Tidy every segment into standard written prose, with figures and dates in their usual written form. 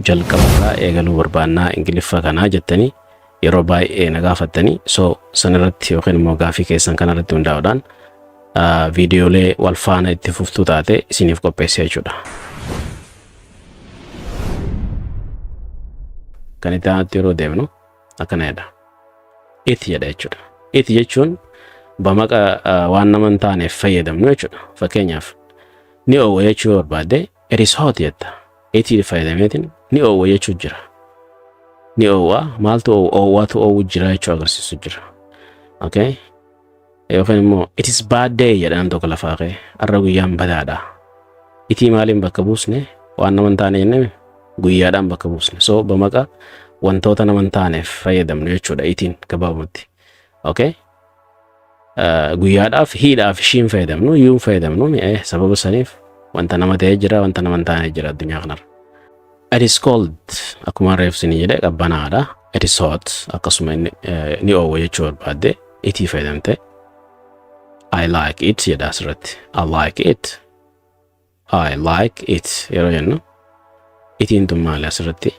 Jalqabarraa eegaluu barbaannaa Ingiliffa kanaa jettanii yeroo baay'ee na gaafattanii, so sanirratti yookiin immoo gaafii keessan kanarratti hundaa'uudhaan viidiyoolee wal faana itti fuftuu taate isiniif qopheesse jechuudha. Kan itti aanutti yeroo deemnu akkana jedha. It jedha jechuudha. It jechuun bamaqa waan nama hin taaneef fayyadamnu jechuudha. Fakkeenyaaf, ni oowwa jechuu yoo barbaadde, "It is hot" jetta. It fayyadameetiin ni oowwa jechuu jira. Ni oowwa, maaltu oowwaatu oowwu jira jechuu agarsiisu jira. Okay? Yookiin immoo "It is bad day" jedha nam tokko lafaa ka'e. Har'a guyyaan badaadha. Itii maaliin bakka buusne? Waan nama hin taane jennee guyyaadhaan bakka buusne. So bamaqa wantoota nama hin taaneef fayyadamnu jechuudha itiin gabaabumatti. Okay? Guyyaadhaaf he dhaaf she n fayyadamnu, you n fayyadamnu mi'ee sababa saniif wanta nama ta'ee jira, wanta nama hin taane jira addunyaa kanarra. It is cold, akkuma reef isinii jedhe, qabbanaadha. It is hot, akkasuma inni ni oowwa jechuu barbaadde itii fayyadamte. "I like it" jedha asirratti. "I like it." "I like it" yeroo jennu itiin tun maali asirratti?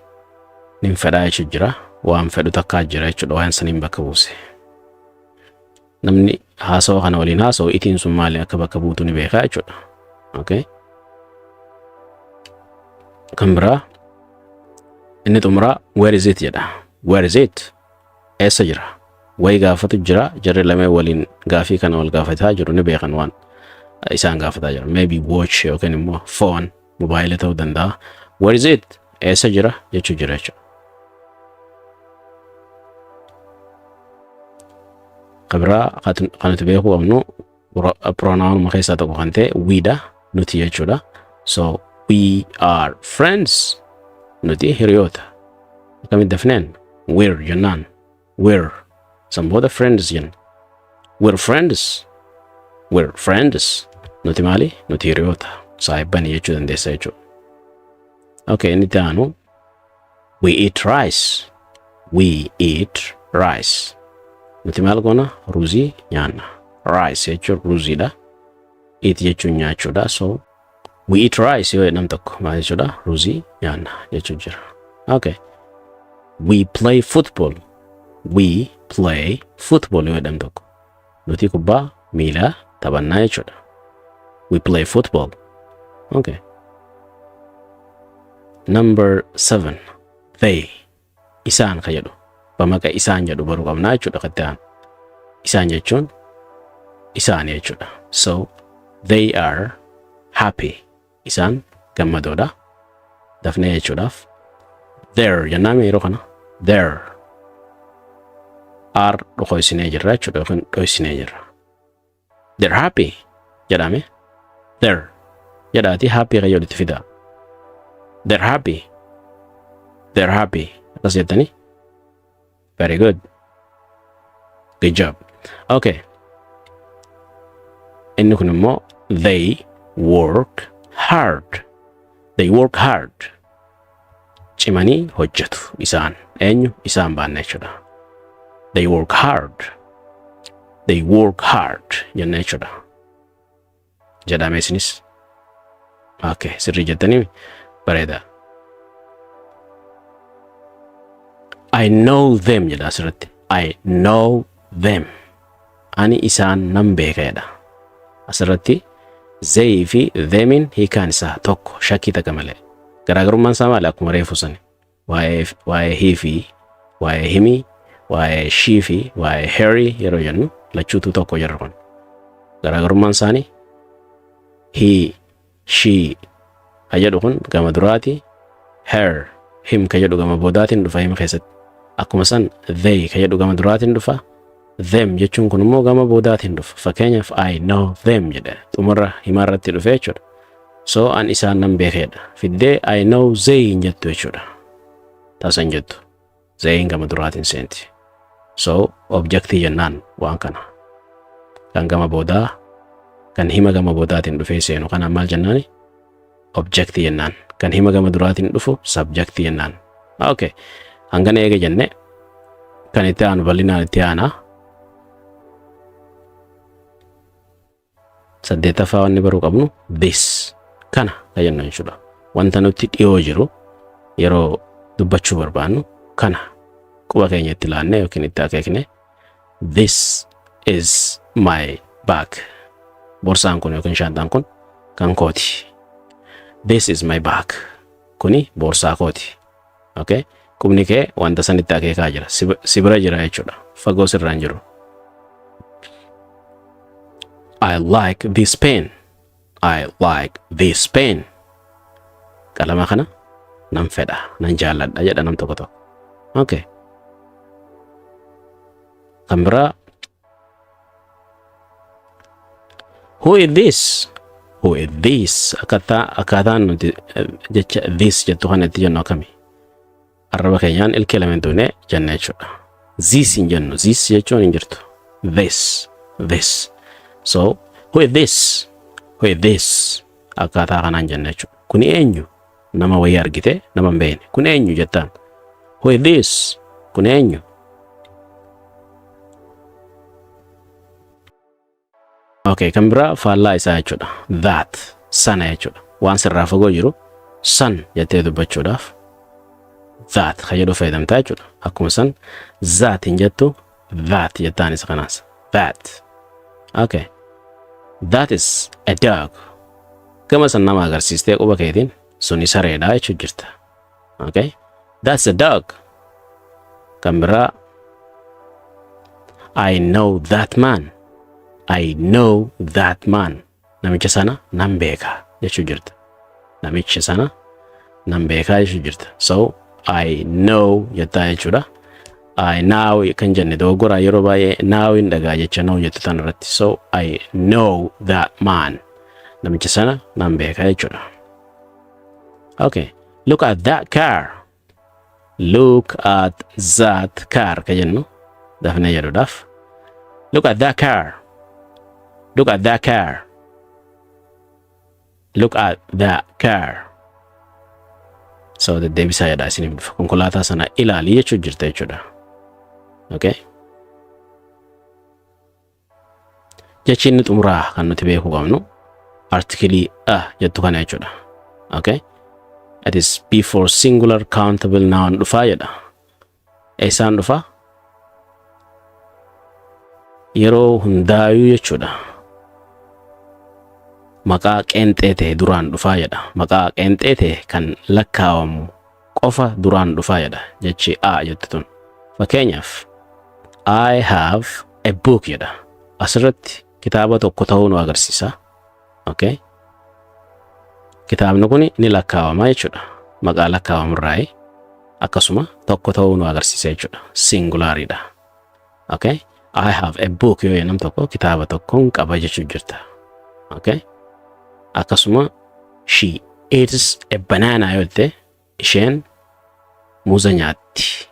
Nin fedhaa jechuu jira. Waan fedhu takkaa jira jechuudha, waan saniin bakka buuse. Namni haasawa kana waliin haasa'u itiin sun maali akka bakka buutu ni beekaa jechuudha. Okay. Kan biraa, inni xumuraa, "Where is it?" jedha. Where is it? Eessa jira? Wayi gaafatu jira, jarri lameen waliin gaafii kana wal gaafataa jiru, ni beekan waan isaan gaafataa jiru. Maybe watch yookiin immoo phone, mobaayila ta'uu danda'a. Where is it? Eessa jira jechuu jira jechuudha. Kan biraa kan nuti beekuu qabnu pronounuma keessaa tokko kan ta'e we dha, nuti jechuudha. So we are friends, nuti hiriyoota. Akkamitti dafneen we're jennaan? We're, san booda friends jenna. We're friends. We're friends. Nuti maali? Nuti hiriyoota. Saahibbanii jechuu dandeessa jechuudha. Okay, inni itti aanu we eat rice. We eat rice. Nuti maal goona? Ruuzii nyaanna. Rice jechuun ruuziidha. Eat jechuun nyaachuudha. So we eat rice yoo jedham tokko maal jechuudha? Ruuzii nyaanna jechuu jira. Okay. We play football. We play football yoo jedham tokko, nuti kubbaa miilaa taphannaa jechuudha. We play football. Okay. Number 7, they, isaan ka jedhu, bamaqa isaan jedhu baruu qabnaa jechuudha kan ta'an. Isaan jechuun isaan jechuudha. So they are happy. Isaan gammadoodha. Dafnee jechuudhaaf they're jennaan yeroo kana they're are dhokoysinee jirra jechuudha yookiin dhoysinee jirra. They're happy jedhame, they're jedhaati happy kan jedhutti fidaa. They're happy. They're happy. Akkas jettanii? Very good. Good job. Okay. Inni kun immoo they work hard. They work hard. Cimanii hojjetu isaan. Eenyu? Isaan baanna jechuudha. They work hard. They work hard jenna jechuudha. Jedhame isinis. Okay, sirrii jettanii, bareeda. "I know them" jedha asirratti. I know them. Ani isaan nan beeka jedha. Asirratti they fi themin hiikaan isaa tokko, shakkii takka malee. Garaagarummaan isaa maali? Akkuma reefu sani. Waa'ee he fi waa'ee himii, waa'ee she fi waa'ee herii yeroo jennu lachuutu tokko jirra kun. Garaagarummaan isaanii he, she ka jedhu kun gama duraati, her, him ka jedhu gama boodaatiin dhufa hima keessatti. Akkuma san they ka jedhu gama duraatiin dhufa. Them jechuun kun immoo gama boodaatiin dhufa. Fakkeenyaaf, "I know them" jedhe, xumura himaa irratti dhufe jechuudha. So an isaan nan beekedha. Fiddee "I know they" hin jettu jechuudha. Tasa hin jettu. They gama duraatiin seenti. So objectii jennaan waan kana. Kan gama boodaa, kan hima gama boodaatiin dhufee seenu kana maal jennaani? Objectii jennaan. Kan hima gama duraatiin dhufu subjectii jennaan. Okay. Hangana eega jenne, kan itti aanu bal'inaan itti aanaa. Saddeettaffaa wanni baruu qabnu this, kana kan jennu jechuudha. Wanta nutti dhiyoo jiru Yeroo dubbachuu barbaannu kana quba keenya itti laannee yookiin itti akeekne, "This is my bag." Borsaan kun yookiin shaantaan kun kan kooti. This is my bag. Kuni boorsaa kooti. Okay? Qubni kee wanta sanitti akeekaa jira. Si bira jira jechuudha. Fagoo sirraa hin jiru. I like this pen. I like this pen. Qalama kana nan fedha, nan jaalladha jedha nam tokko tokko. Okay. Kan biraa, "Who is this? Who is this?" Akkaataan nuti jecha "this" jettu kana itti jennu akkami? Arraba keenyaan ilkee lameen tuunee jenna jechuudha. "This" hin jennu. "This" jechuun hin jirtu. This. This. So, "Who is this? Who is this?" Akkaataa kanaan jenna jechuudha. Kuni eenyu? Nama wayii argite, nama hin beekne. "Kun eenyu?" jettaan. "Who is this?" Kun eenyu? Okay, kan biraa faallaa isaa jechuudha. That, sana jechuudha. Waan sirraa fagoo jiru "san" jettee dubbachuudhaaf "that" kan jedhu fayyadamtaa jechuudha. Akkuma san "that" hin jettu, "that" jettaan isa kanaas. That. Okay. That is a dog. Gama san nama agarsiistee quba keetiin suni sareedha jechuu jirta. Okay. That's a dog. Kan biraa, I know that man. I know that man. Namicha sana nan beeka jechuu jirta. Namicha sana nan beekaa jechuu jirta. So "I know" jettaa jechuudha. "I now" kan jenne dogoggoraa, yeroo baay'ee "now" hin dhagaa jecha "know" jettu tan irratti. So I know that man. Namicha sana nan beeka jechuudha. Okay. Look at that car. "Look at that car" ka jennu dafnee jedhuudhaaf. Look at that car. Look at that car. Look at that car. So deddeebisaa jedha isiniif dhufa. Konkolaataa sana ilaali jechuu jirta jechuudha. Okay. Jechi inni xumuraa kan nuti beekuu qabnu article "a" jettu kana jechuudha. Okay. It is before singular countable noun dhufaa jedha. Eessaan dhufaa? Yeroo hundaayuu jechuudha. Maqaa qeenxee ta'e duraan dhufaa jedha. Maqaa qeenxee ta'e kan lakkaawamu qofa duraan dhufaa jedha jechi "a" jettu tun. Fakkeenyaaf, "I have a book" jedha. Asirratti kitaaba tokko ta'uu nu agarsiisa. Okay. Kitaabni kun ni lakkaawama jechuudha. Maqaa lakkaawamurraayi akkasuma tokko ta'uu nu agarsiisa jechuudha. Singulariidha. Okay. "I have a book" yoo nam tokko kitaaba tokkoon qaba jechuu jirta. Okay. Akkasuma "She eats a banana" yoo jette, isheen muuza nyaatti.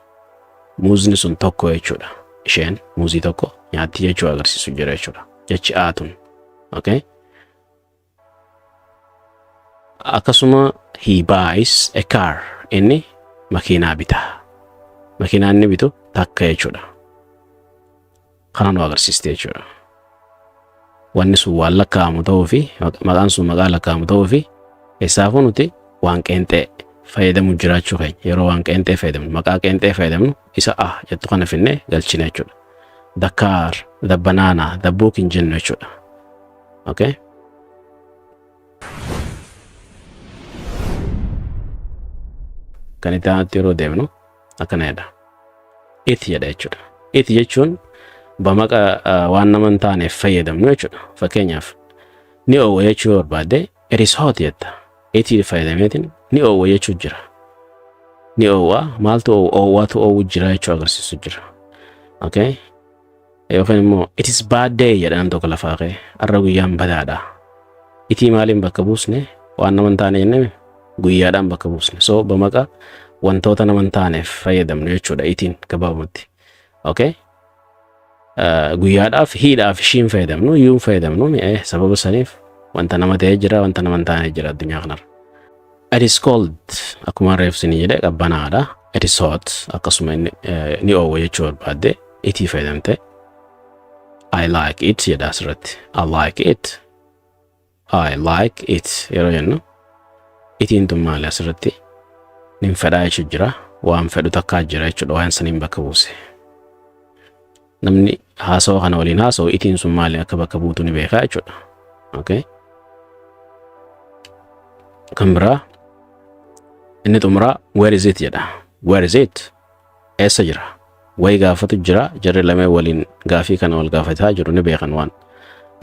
Muuzni sun tokko jechuudha. Isheen muuzii tokko nyaatti jechuu agarsiisu jira jechuudha. Jechi "a" tun. Okay. Akkasuma "He buys a car." Inni makiinaa bita. Makiinaa inni bitu takka jechuudha. Kana nu agarsiiste jechuudha. Wanni sun waan lakkaa'amu ta'uu fi maqaan sun maqaa lakkaa'amu ta'uu fi keessaafuu nuti waan qeenxee fayyadamu jiraachuu keenya, yeroo waan qeenxee fayyadamnu, maqaa qeenxee fayyadamnu, isa "a" jettu kana finnee galchine jechuudha. The car, the banana, the book hin jennu jechuudha. Okay? Kan itti aanutti yeroo deemnu akkana jedha. "It" jedha jechuudha. "It" jechuun bamaqa waan nama hin taaneef fayyadamnu jechuudha. Fakkeenyaaf, ni oowwa jechuu yoo barbaadde, "It is hot" jetta. "It" fayyadameetiin ni oowwa jechuu jira. Ni oowwa, maaltu oowwaatu oowwu jira jechuu agarsiisu jira. Okay? Yookiin immoo "It is bad day" jedha nam tokko lafaa ka'e. Har'a guyyaan badaadha. "It" maaliin bakka buusne? Waan nama hin taane jennee guyyaadhaan bakka buusne. So bamaqa wantoota nama hin taaneef fayyadamnu jechuudha "itiin" gabaabumatti. Okay? Guyyaadhaaf "hedhaaf" "sheiin" fayyadamnu, "youun" fayyadamnu, mi'ee sababa saniif wanta nama ta'ee jira, wanta nama hin taane jira addunyaa kanarra. It is cold, akkuma reef isinii jedhe, qabbanaadha. It is hot, akkasuma inni ni oowwa jechuu barbaadde "it" fayyadamte. "I like it" jedha asirratti. I like it. "I like it" yeroo jennu "itiin" tun maali asirratti? Nin fedhaa jechuun jira. Waan fedhu takkaa jira jechuudha. Waan saniin bakka buuse. Namni haasawa kana waliin haasa'u itiin sun maali akka bakka buutu ni beekaa jechuudha. Okay. Kan biraa inni xumuraa "Where is it?" jedha. "Where is it?" Eessa jira? Wayi gaafatu jira. Jarri lameen waliin gaafii kana wal gaafataa jiru, ni beekan waan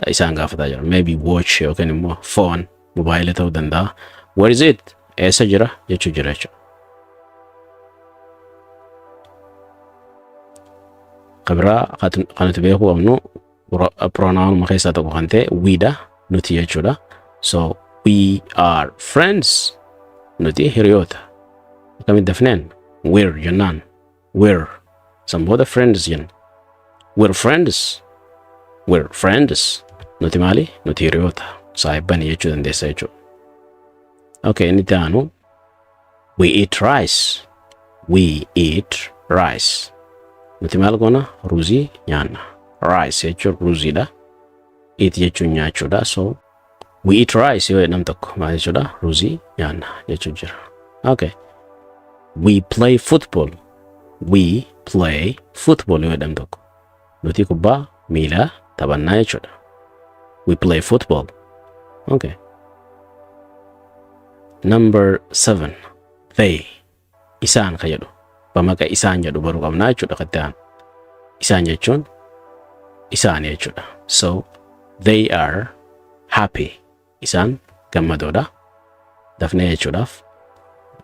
isaan gaafataa jira. Maybe watch yookiin immoo phone, mobaayila ta'uu danda'a. "Where is it?" Eessa jira jechuu jira jechuudha. Kan biraa kan nuti beekuu qabnu pronounuma keessaa tokko kan ta'e we dha, nuti jechuudha. So we are friends. Nuti hiriyoota. Akkamitti dafneen "we're" jennaan, "we're", san booda "friends" jenna. We're friends. We're friends. Nuti maali? Nuti hiriyoota. Saahibbanii jechuu dandeessa jechuudha. Okay, inni itti aanu we eat rice. We eat rice. Nuti maal goona? Ruuzii nyaanna. Rice jechuun ruuziidha. Eat jechuun nyaachuudha. So "we eat rice" yoo jedham tokko maal jechuudha? Ruuzii nyaanna jechuu jira. Okay. We play football. "We play football" yoo jedham tokko. Nuti kubbaa miilaa taphannaa jechuudha. We play football. Okay. Number 7. They. Isaan ka jedhu. Bamaqa isaan jedhu baruu qabnaa jechuudha katti aanu. Isaan jechuun isaan jechuudha. So they are happy. Isaan gammadoodha. Dafnee jechuudhaaf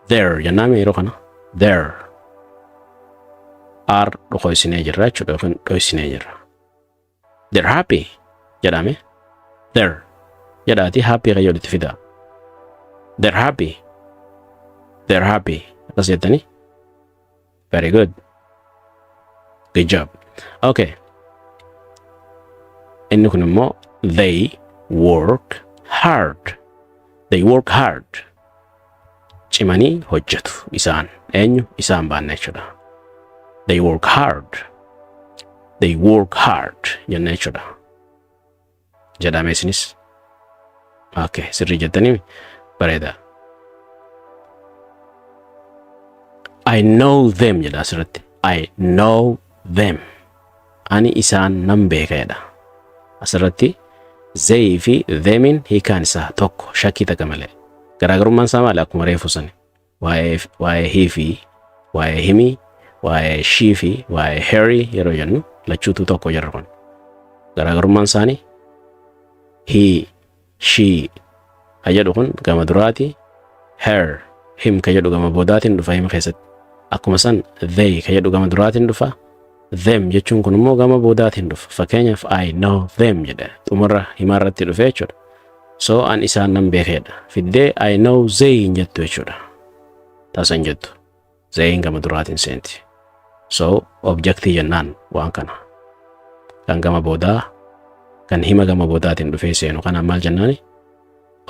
"they're" jennaan yeroo kana "they're", are dhokoysinee jirra jechuudha yookiin dhoysinee jirra. "They're happy" jedhame, "they're" jedhaati "happy" kan jedhu itti fidaa. They're happy. They're happy. Akkas jettanii. Very good. Good job. Okay. Inni kun immoo they work hard. They work hard. Cimanii hojjetu isaan. Eenyu? Isaan baanna jechuudha. They work hard. "They work hard" jenna jechuudha. Jedhame isinis. Okay, sirrii jettanii, bareeda. "I know them" jedha asirratti. I know them. Ani isaan nan beeka jedha. Asirratti they fi themin hiikaan isaa tokko, shakkii takka malee. Garaagarummaan isaa maali? Akkuma reefu sani. Waa'ee he fi waa'ee himii, waa'ee she fi waa'ee herii yeroo jennu lachuutu tokko jirra kun. Garaagarummaan isaanii he, she ka jedhu kun gama duraati, her, him ka jedhu gama boodaatiin dhufa hima keessatti. Akkuma san they ka jedhu gama duraatiin dhufa. Them jechuun kun immoo gama boodaatiin dhufa. Fakkeenyaaf "I know them" jedhe, xumurra himaa irratti dhufe jechuudha. So an isaan nan beekedha. Fiddee "I know they" hin jettu jechuudha. Tasa hin jettu. Theyin gama duraatiin seenti. So objectii jennaan waan kana. Kan gama boodaa, kan hima gama boodaatiin dhufee seenu kanaan maal jennaani?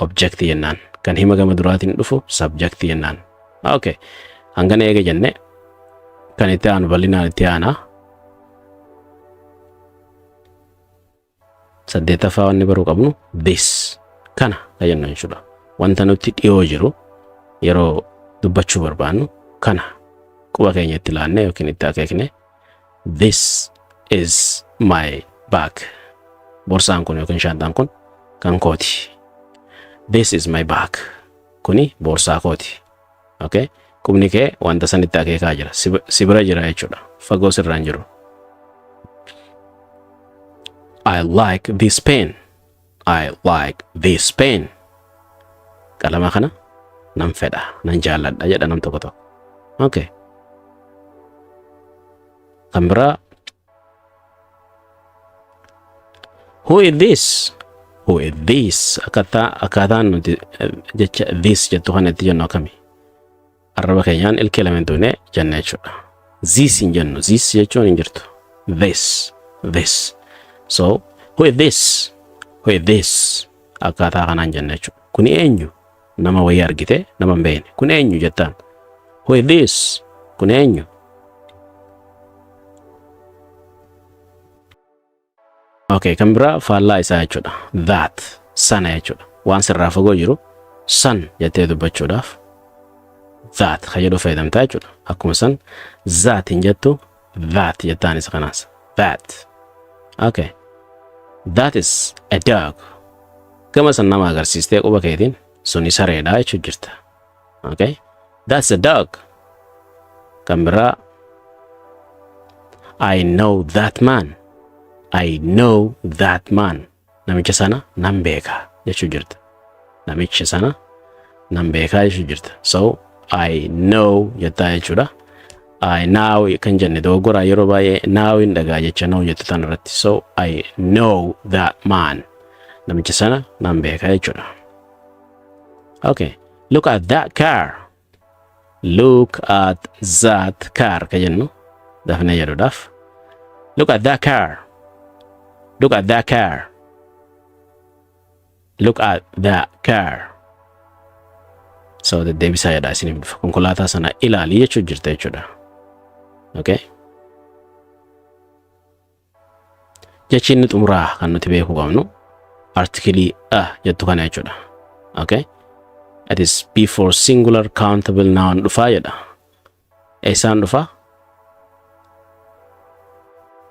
Objectii jennaan. Kan hima gama duraatiin dhufu subjectii jennaan. Okay. Hangana eega jenne kan itti aanu bal'inaan itti aanaa. Saddeettaffaa wanni baruu qabnu this, kana ka jennu jechuudha. Wanta nutti dhiyoo jiru yeroo dubbachuu barbaannu kana quba keenya itti laannee yookiin itti akeekne, "This is my bag." Borsaan kun yookiin shaantaan kun kan kooti. This is my bag. Kuni boorsaa kooti. Okay? Qubni kee wanta sanitti akeekaa jira. Si bira jira jechuudha. Fagoo sirraa hin jiru. I like this pen. I like this pen. Qalama kana nan fedha, nan jaalladha jedha nam tokko tokko. Okay. Kan biraa "Who is this?" Who is this? Akkaataan nuti jecha this jettu kana itti jennu akkami? Arraba keenyaan ilkee lameen tuqnee jenna jechuudha. This hin jennu. This jechuun hin jirtu. This. This. So, "Who is this?" Who is this? Akkaataa kanaan jenna jechuudha. Kuni eenyu? Nama wayii argite, nama hin beekne. Kun eenyu jettaan? Who is this? Kun eenyu? Okay, kan biraa faallaa isaa jechuudha. That, sana jechuudha. Waan sirraa fagoo jiru san jettee dubbachuudhaaf That ka jedhu fayyadamtaa jechuudha. Akkuma san that hin jettu, that jettaan isa kanaas. That. Okay. That is a dog. Gama san nama agarsiistee quba keetiin suni sareedha jechuu jirta. Okay. That's a dog. Kan biraa, I know that man. I know that man. Namicha sana nan beeka jechuu jirta. Namicha sana nan beekaa jechuu jirta. So I know jettaa jechuudha. I now kan jenne dogoggoraa, yeroo baay'ee now hin dhagaa jecha know jettu tan irratti. So I know that man. Namicha sana nan beeka jechuudha. Okay. Look at that car. Look at that car ka jennu dafnee jedhuudhaaf. Look at that car. Look at that car. Look at that car. So deddeebisaa jedha isiniif dhufa. Konkolaataa sana ilaali jechuu jirta jechuudha. Okay. Jechi inni xumuraa kan nuti beekuu qabnu article a jettu kana jechuudha. Okay. It is before singular countable noun dhufaa jedha. Eessaan dhufaa?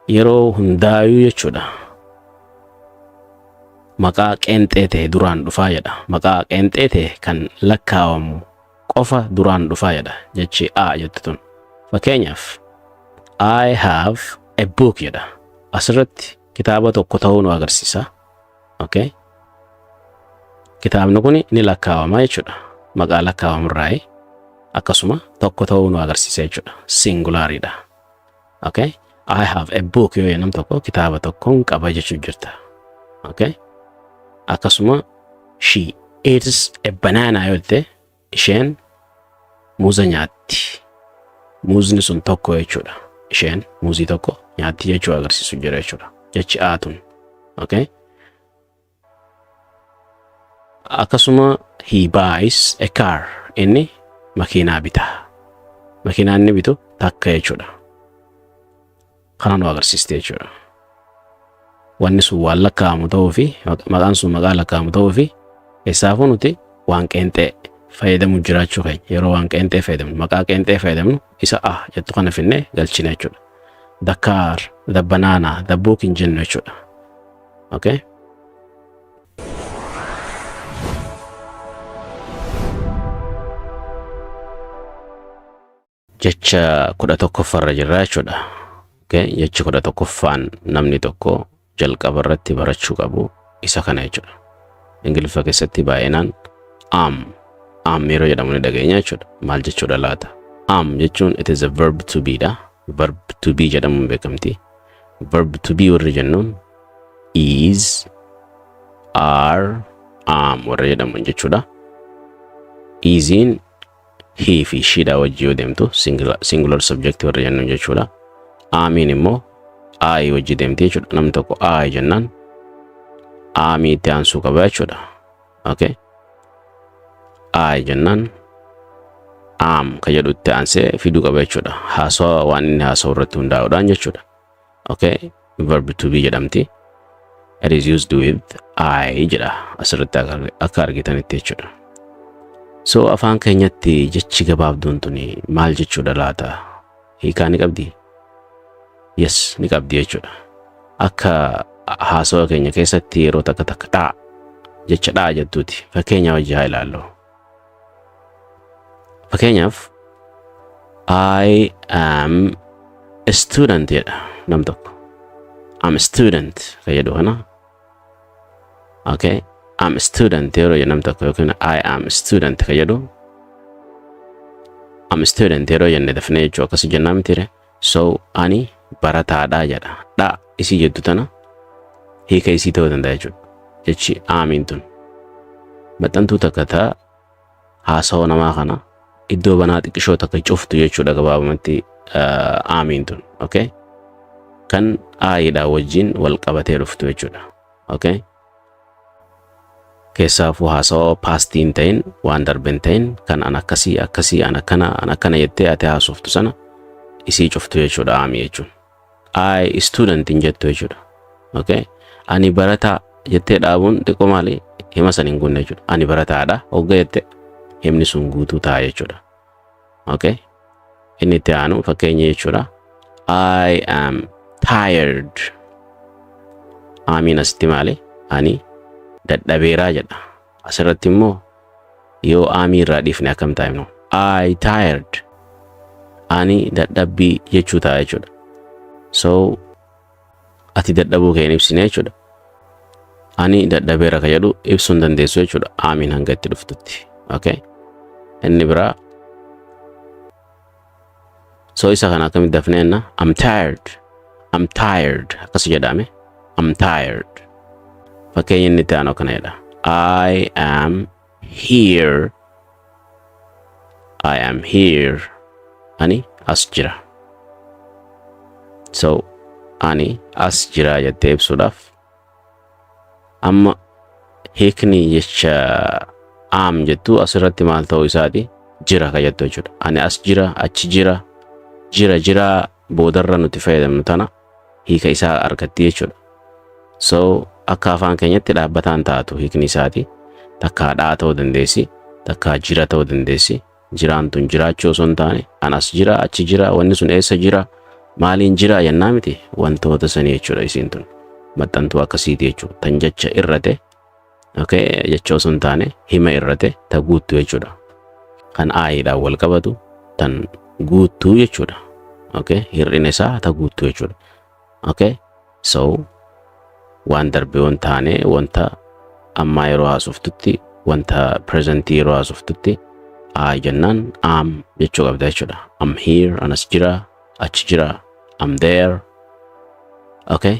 Yeroo hundaayuu jechuudha. Maqaa qeenxee ta'e duraan dhufaa jedha. Maqaa qeenxee ta'e kan lakkaawamu qofa duraan dhufaa jedha jechi a jettu tun. Fakkeenyaaf, I have a book jedha. Asirratti kitaaba tokko ta'uu nu agarsiisa. Okay. Kitaabni kun ni lakkaawama jechuudha. Maqaa lakkaawamurraayi akkasuma tokko ta'uu nu agarsiisa jechuudha. Singulariidha. Okay. I have a book yoo nam tokko kitaaba tokkoon qaba jechuu jirta. Okay. Akkasuma she eats a banana yoo jette, isheen muuza nyaatti. Muuzni sun tokko jechuudha. Isheen muuzii tokko nyaatti jechuu agarsiisu jira jechuudha. Jechi a tun. Okay. Akkasuma he buys a car. Inni makiinaa bita. Makiinaa inni bitu takka jechuudha. Kana nu agarsiiste jechuudha. Wanni sun waan lakkaa'amu ta'uu fi maqaan sun maqaa lakkaa'amu ta'uu fi keessaafuu nuti waan qeenxee fayyadamu jiraachuu keenya, yeroo waan qeenxee fayyadamnu, maqaa qeenxee fayyadamnu, isa a jettu kana finnee galchine jechuudha. The car, the banana, the book hin jennu jechuudha. Okay? Jecha 11ffaarra jirra jechuudha. Okay? Jechi 11ffaan namni tokko jalqaba irratti barachuu qabu isa kana jechuudha. Ingiliffa keessatti baay'inaan am, am yeroo jedhamu ni dhageenya jechuudha. Maal jechuudha laata? Am jechuun it is a verb to be dha. Verb to be jedhamuun beekamti. Verb to be warri jennuun is, are, am warra jedhaman jechuudha. Isiin he fi she dha wajji yoo deemtu singular subject warra jennuun jechuudha. Amiin immoo I wajji deemti jechuudha. Namni tokko I jennaan amii itti aansuu qaba jechuudha. Okay. I jennaan am ka jedhu itti aansee fiduu qaba jechuudha. Haasawaa waan inni haasa'u irratti hundaa'uudhaan jechuudha. Okay. Verb to be jedhamti. It is used with I jedha asirratti akka argitanitti jechuudha. So afaan keenyatti jechi gabaabduun tuni maal jechuudha laata? Hiikaa ni qabdi? Yes, ni qabdi jechuudha. Akka haasawa keenya keessatti yeroo takka takka dhaa jecha dhaa jettuuti. Fakkeenya wajji haa ilaallu. Fakkeenyaaf, I am a student jedha nam tokko. I'm a student kan jedhu kana. Okay. I'm a student yeroo jedhu nam tokko yookiin I am a student kan jedhu, I'm a student yeroo jenne dafnee jechuu akkasi jennaa mitiire. So ani barataadha jedha. Dha isii jettu tana hiika isii ta'uu danda'a jechuudha. Jechi amiin tun maxxantuu takka ta'a haasawa namaa kana iddoo banaa xiqqishoo takka cuftu jechuudha gabaabumatti amiin tun. Okay. Kan Idha wajjin wal qabatee dhuftu jechuudha. Okay. Keessaafuu haasawa pastii hin ta'in, waan darbe hin ta'in, kan an akkasii akkasii, an akkana, an akkana jettee ati haasoftu sana isii cuftu jechuudha amii jechuun. I student hin jettu jechuudha. Okay. Ani barataa jettee dhaabuun xiqqoo maali, hima san hin guunne jechuudha. Ani barataadha hogga jette himni sun guutuu ta'a jechuudha. Okay. Inni itti aanu fakkeenya jechuudha. I am tired. Amiin asitti maali? Ani dadhabeeraa jedha. Asirratti immoo yoo amii irraa dhiifne akkam ta'a immoo? I tired. Ani dadhabbii jechuu ta'a jechuudha. So ati dadhabuu kee hin ibsine jechuudha. Ani dadhabeera ka jedhu ibsuu hin dandeessu jechuudha. Amiin hanga itti dhuftutti. Okay. Inni biraa, so isa kana akkamitti dafneenna? I'm tired. I'm tired. Akkas jedhame. I'm tired. Fakkeenya inni itti aanu akkana jedha. I am here. I am here. Ani as jira. So ani as jira jettee ibsuudhaaf amma hiikni jecha am jettu asirratti maal ta'uu isaati? Jira ka jettu jechuudha. Ani as jira, achi jira, jira jira boodarra nuti fayyadamnu tana hiika isaa argatti jechuudha. So akka afaan keenyatti dhaabbataan taatu hiikni isaati. Takkaa dhaa ta'uu dandeessi, takkaa jira ta'uu dandeessi. Jiraan tun jiraachuu osoo hin taane an as jira, achi jira, wanni sun eessa jira, maaliin jira jennaa miti, wantoota sanii jechuudha isiin tun. Maxxantuu akkasiiti jechuudha. Tan jecha irrate, okay, jecha osoo hin taane hima irrate ta guuttu jechuudha. Kan I-dhaan wal qabatu tan guuttuu jechuudha. Okay, hir'ina isaa ta guuttuu jechuudha. Okay, so waan darbe waan taane, wanta ammaa yeroo haasoftutti, wanta presentii yeroo haasoftutti I jennaan am jechuu qabda jechuudha. I'm here, anas jira, achi jira, I'm there. Okay.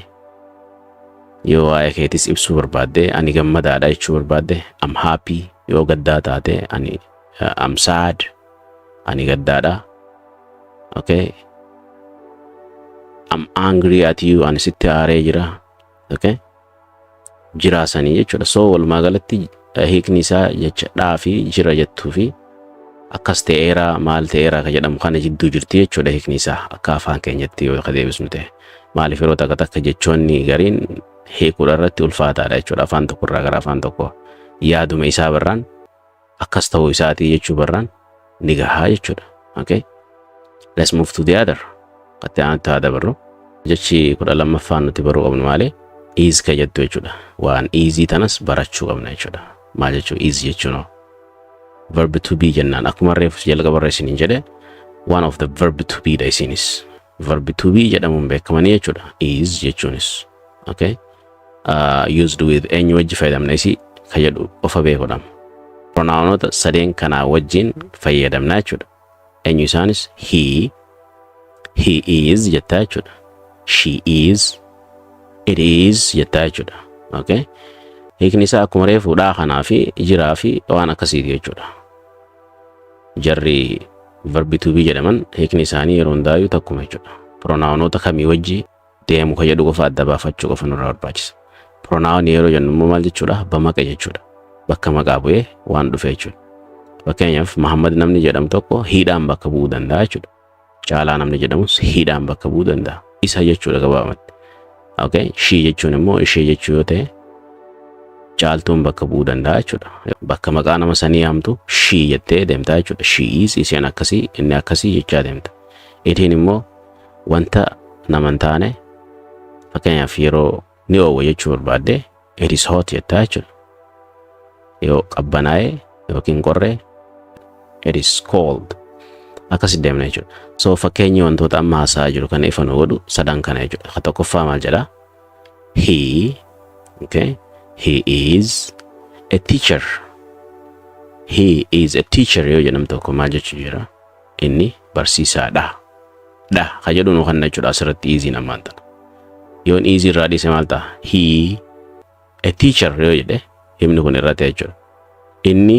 Yoo waa'ee keetis ibsuu barbaadde, ani gammadaadha jechuu barbaadde, I'm happy. Yoo gaddaa taate, ani I'm sad, ani gaddaadha. Okay. I'm angry at you, ani sitti aaree jira. Okay. Jiraa sanii jechuudha. So walumaa galatti hiikni isaa jecha dhaa fi jira jettuu fi akkas ta'eera, maal ta'eera ka jedhamu kana jidduu jirti jechuudha hiikni isaa akka afaan keenyatti yoo ka deebisnu ta'e. Maaliif, yeroo takka takka jechoonni gariin hiikuudha irratti ulfaataadha jechuudha, afaan tokko irraa gara afaan tokko yaaduma isaa barraan akkas ta'uu isaatii jechuu barraan ni gahaa jechuudha. Okay. Let's move to the other. Qatti aanutti haa dabarru. Jechi 12ffaan nuti baruu qabnu maali? Is ka jettu jechuudha. Waan is tanas barachuu qabna jechuudha. Maal jechuu is jechuun? Verb to be jennaan. Akkuma reefu jalqaba irra isiniin jedhe, one of the verb to be dha isinis. Verb to be jedhamuun beekamanii jechuudha. Is jechuunis. Okay. Used with, eenyu wajji fayyadamna isii ka jedhu qofa beekuudha. Pronounota sadeen kanaa wajjin fayyadamna jechuudha. Eenyu isaanis? He, he is jettaa jechuudha. She is, it is jettaa jechuudha. Okay. Hiikni isaa akkuma reefu dhaa kanaa fi jiraa fi waan akkasiiti jechuudha. Jarri verb to be jedhaman hiikni isaanii yeroo hundaayyuu takkuma jechuudha. Pronounota kamii wajji deemu ka jedhu qofa adda baafachuu qofa nurraa barbaachisa. Pronoun yeroo jennu immoo maal jechuudha? Bamaqa jechuudha. Bakka maqaa bu'ee waan dhufe jechuudha. Fakkeenyaaf, Muhammad namni jedhamu tokko he-dhaan bakka bu'uu danda'a jechuudha. Caalaa namni jedhamus he-dhaan bakka bu'uu danda'a. Isa jechuudha gabaabumatti. Okay? She jechuun immoo ishee jechuu yoo ta'e, Caaltuun bakka bu'uu danda'a jechuudha. Bakka maqaa nama sanii yaamtu she jettee deemtaa jechuudha. She is, isheen akkasii, inni akkasii jechaa deemta. It-iin immoo wanta nama hin taane, fakkeenyaaf yeroo ni oowwa jechuu barbaadde, it is hot jettaa jechuudha. Yoo qabbanaa'e yookiin qorree, it is cold. Akkasi deemna jechuudha. So fakkeenyi wantoota amma haasa'aa jiru kana ifa nu godhu sadan kana jechuudha. Ka tokkoffaa maal jedhaa? He, okay? He is a teacher. He is a teacher yoo jedhamu tokko maal jechuu jira? Inni barsiisaadha. Dha ka jedhu nu kanna jechuudha asirratti is-iin ammaan tana. Yoon is irraa dhiise maal ta'a? He a teacher yoo jedhe, himni kun irratti jechuudha. Inni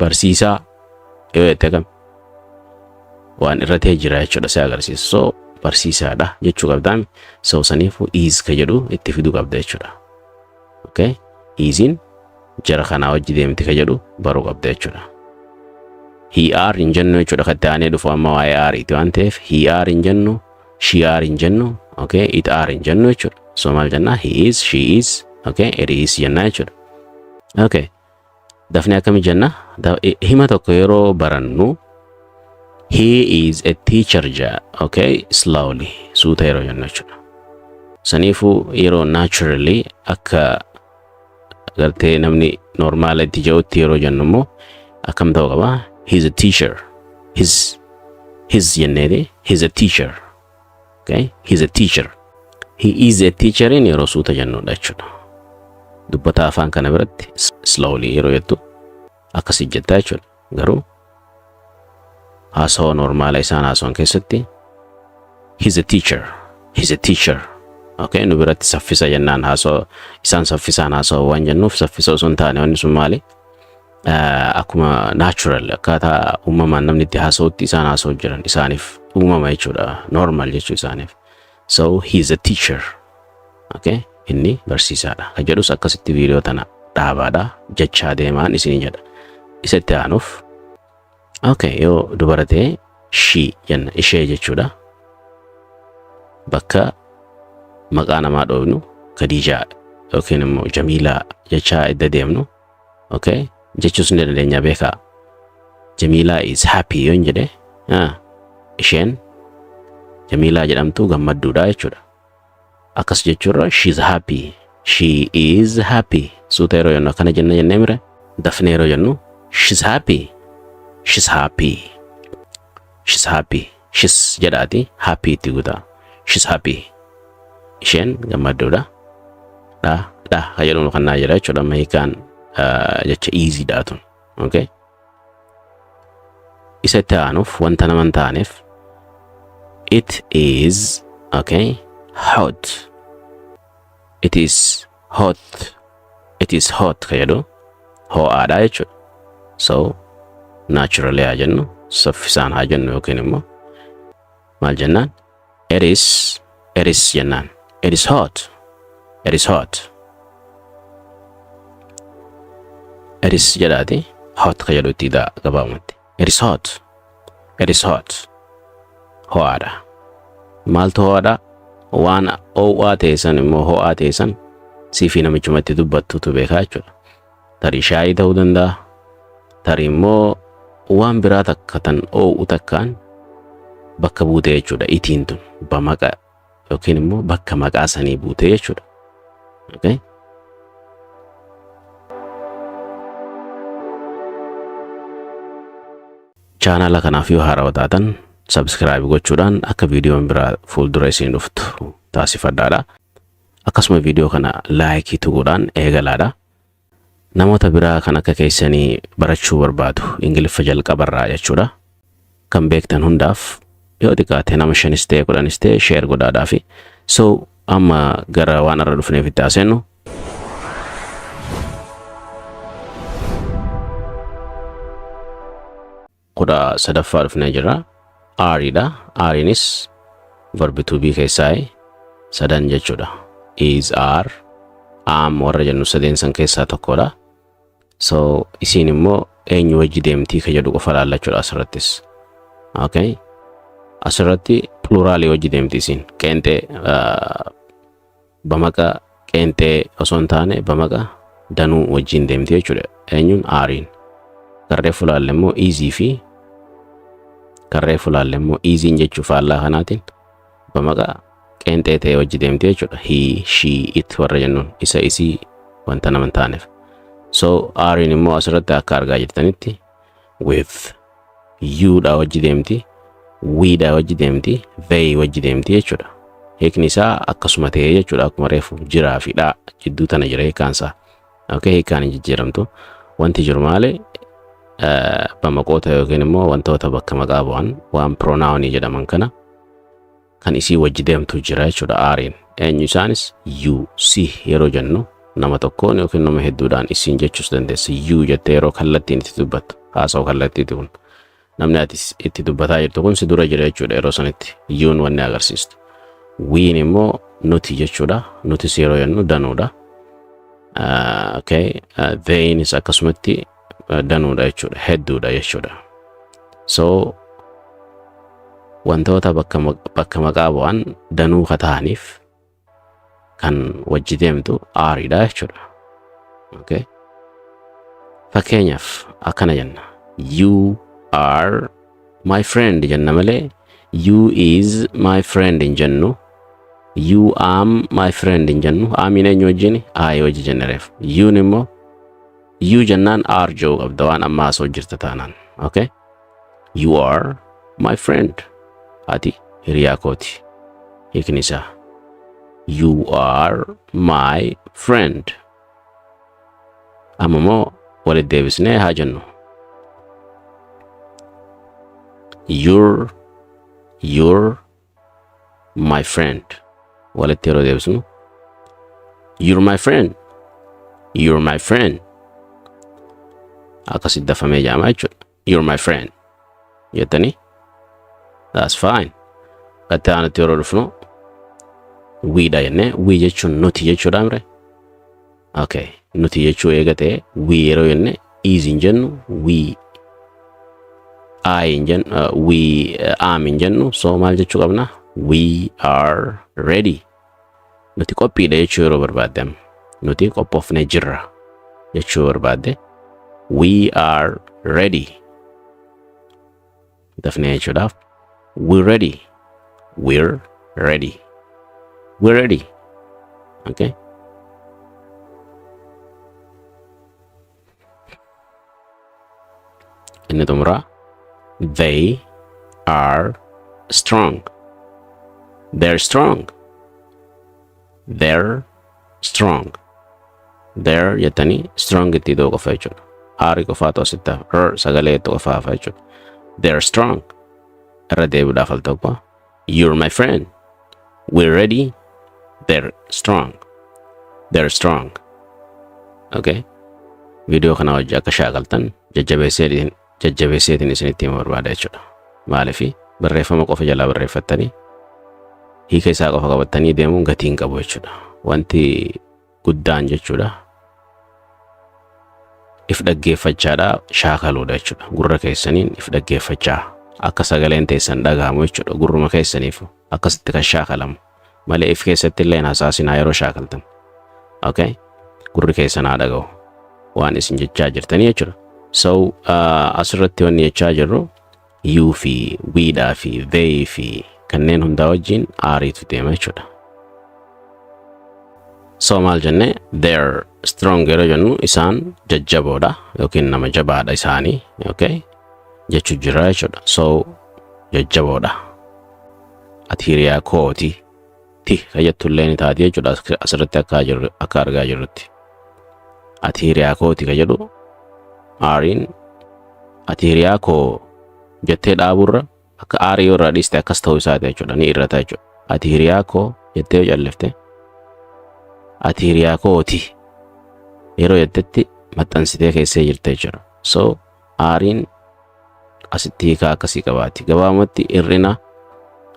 barsiisaa yoo jette kam? Waan irratti jira jechuudha si agarsiisa. So barsiisaadha jechuu qabdaami. So saniifuu is ka jedhu itti fiduu qabda jechuudha. Okay? Is-iin jara kanaa wajji deemti ka jedhu baruu qabda jechuudha. He are hin jennu jechuudha. Kan itti aanee dhufu amma waa'ee are-iiti waan ta'eef, he are hin jennu, she are hin jennu, okay, it are hin jennu jechuudha. So maal jennaa? He is, she is, okay, it is jennaa jechuudha. Okay. Dafnee akkami jenna? Hima tokko yeroo barannu He is a teacher jaa. Okay, slowly, suuta yeroo jennu jechuudha. Saniifuu yeroo naturally akka gartee namni normaala itti jedhutti yeroo jennu immoo akkam ta'uu qaba? He's a teacher. His, his jenneeti, he's a teacher. Okay, he's a teacher. He is a teacher in yeroo suuta jennudha jechuudha. Dubbata afaan kana biratti slowly yeroo jettu akkasii jettaa jechuudha. Garuu haasawaa normaala isaan haasawan keessatti he's a teacher, he's a teacher. Okay, nu biratti saffisa jennaan haasawaa isaan saffisaan haasawaa waan jennuuf, saffisa osoo hin taane wanni sun maali? Akkuma natural, akkaataa uumamaan namni itti haasawutti isaan haasawuu jiran, isaaniif uumama jechuudha, normal jechuu isaaniif. So he's a teacher. Okay, inni barsiisaadha. Ka jedhus akkasitti viidiyoo tana dhaabaadha jechaa deemaan isin jedha. Isa itti aanuuf, okay, yoo dubara ta'e she jenna, ishee jechuudha. Bakka maqaa namaa dhoofnu, Khadijaa yookiin immoo Jamiilaa jechaa edda deemnu, okay, jechuus ni dandeenya beekaa. Jamiilaa is happy yoon jedhe, isheen Jamiilaa jedhamtu gammadduudha jechuudha. Akkas jechuurra she's happy. She is happy. Suuta yeroo jennu akkana jenna jennee mire, dafnee yeroo jennu she's happy. She's happy. She's happy. She's jedhaati happy itti guutaa. She's happy. Isheen gammadduudha. Dha dha ka jedhuun kan naa jira jechuudha. Amma hiikaan jecha easy dha tun. Okay. Isa itti aanuuf wanta nama hin taaneef it is, okay, hot. It is hot. It is hot ka jedhu ho'aadha jechuudha. So naturally haa jennu, saffisaan haa jennu, yookiin immoo maal jennaan? It is, it is jennaan. It is hot. It is hot. It is jedhaati hot ka jedhu itti hidhaa gabaabumatti. It is hot. It is hot. Ho'aadha. Maaltu ho'aadha? Waan ho'aa ta'e san immoo ho'aa ta'e san siifii namichumatti dubbattutu beekaa jechuudha. Tarii shaayii ta'uu danda'a. Tarii immoo waan biraa takka tan oo'u takkaan bakka buute jechuudha. Itiin tun bamaqa yookiin immoo bakka maqaa sanii buute jechuudha. Okay? Chaanala kanaaf yoo haarawaa taatan subscribe gochuudhaan akka viidiyoon biraa fuuldura isin dhuftu taasifadhaadha. Akkasuma viidiyoo kana like tuquudhaan eegalaadha. Namoota biraa kan akka keessanii barachuu barbaadu Ingiliffa jalqabarraa jechuudha. Kan beektan hundaaf yoo xiqqaate nama shanis ta'e 10s ta'e share godhaadhaafi. So amma gara waan irra dhufneef itti haaseennu. 13ffaa dhufnee jira. Areiidha. Areiinis verb to be keessaa sadan jechuudha. Is, are, am warra jennu sadeen san keessaa tokkodha. So isiin immoo eenyu wajji deemtii ka jedhu qofa laallachuudha asirrattis. Okay. Asirratti pluralii wajji deemti isiin. Qeenxee, bamaqa qeenxee osoo hin taane bamaqa danuu wajjin deemti jechuudha. Eenyuun? Areiin. Karree fulaalle immoo isii fi karree fulaalle immoo isiin jechuu faallaa kanaatiin bamaqa qeenxee ta'e wajji deemti jechuudha. He, she, it warra jennuun, isa, isii, wanta nama hin taaneef. So areiin immoo asirratti akka argaa jirtanitti with you dha wajji deemti, we dha wajji deemti, they wajji deemti jechuudha. Hiikni isaa akkasuma ta'ee jechuudha, akkuma reefu jiraa fi dhaa jidduu tana jira hiikaan isaa. Okay, hiikaan hin jijjiiramtu. Wanti jiru maali? Bamaqoota yookiin immoo wantoota bakka maqaa bu'an, waan pronounii jedhaman kana kan isii wajji deemtu jira jechuudha areiin. Eenyu isaanis? You, si yeroo jennu nama tokkoon yookiin nama hedduudhaan isiin jechuus dandeessa. You jettee yeroo kallattiin itti dubbattu, haasa'u kallattiiti kun. Namni ati itti dubbataa jirtu kun si dura jira jechuudha yeroo sanitti. You'n wanni agarsiistu. We'n immoo nuti jechuudha. Nutis yeroo jennu danuudha. Okay. They'nis akkasumatti danuudha jechuudha. Hedduudha jechuudha. So wantoota bakka maqaa bu'an danuu ka ta'aniif kan wajji deemtu areiidha jechuudha. Okay. Fakkeenyaaf akkana jenna. You are My friend jenna malee you is my friend hin jennu. You am my friend hin jennu. Amiin eenyu wajjin? I wajji jenne reef. You'n immoo you jennaan are jedhu qabda waan amma haasoo jirta taanaan. Okay? You are my friend. Ati hiriyaa kooti. Hiikni isaa. You are my friend. Amma immoo walitti deebisnee haa jennu. You're my friend. Walitti yeroo deebisnu. You're my friend. You're my friend. Akkasitti dafamee jedhama jechuudha. You're my friend. Jettanii? That's fine. Gatti aanutti yeroo dhufnu we dha jennee, we jechuun nuti jechuudha mire. Okay. Nuti jechuu eega ta'e, we yeroo jenne is hin jennu, we I hin jennu, we am hin jennu. So maal jechuu qabna? We are ready. Nuti qophiidha jechuu yeroo barbaadde, amma nuti qophoofnee jirra jechuu barbaadde, we are ready. Dafnee jechuudhaaf we're ready, we're ready, we're ready. Okay. Inni xumuraa they are strong. They're strong. They're strong. They're jettanii strong itti idoo qofa jechuudha. Are qofaatu asitti hafa. R sagalee itti qofa hafa jechuudha. They're strong. Irra deebiidhaaf al tokko. You're my friend. We're ready. They're strong. They're strong. Okay. Viidiyoo kana wajji akka shaakaltan jajjabeesseetiin jajjabeesseetiin isinitti himuu barbaada jechuudha. Maaliif barreeffama qofa jalaa barreeffattanii hiika isaa qofa qabattanii deemuun gatii hin qabu jechuudha. Wanti guddaan jechuudha if dhaggeeffachaadha shaakaluudha jechuudha. Gurra keessaniin if dhaggeeffachaa akka sagaleen teessan dhagahamu jechuudha. Gurruma keessaniif akkasitti kan shaakalamu malee if keessatti illee hin hasaasinaa yeroo shaakaltan. Okay? Gurri keessan haa dhaga'u waan isin jechaa jirtanii jechuudha. So asirratti wanni jechaa jirru you fi we dhaa fi they fi kanneen hundaa wajjin are'itu deema jechuudha. So maal jenne? They're strong yeroo jennu isaan jajjaboodha yookiin nama jabaadha isaanii, okay, jechuu jira jechuudha. So jajjaboodha. Ati hiriyaa kooti, ti kan jettullee ni taati jechuudha asirratti akka jirru, akka argaa jirrutti. Ati hiriyaa kooti kan jedhu are'iin ati hiriyaa koo jettee dhaaburra akka are yoo irraa dhiiste akkas ta'uu isaati jechuudha, ni irrata jechuudha. Ati hiriyaa koo jettee yoo callifte, ati hiriyaa kooti yeroo jettetti maxxansitee keessee jirte jechuudha. So are'iin asitti hiikaa akkasii qabaati. Gabaabumatti hir'ina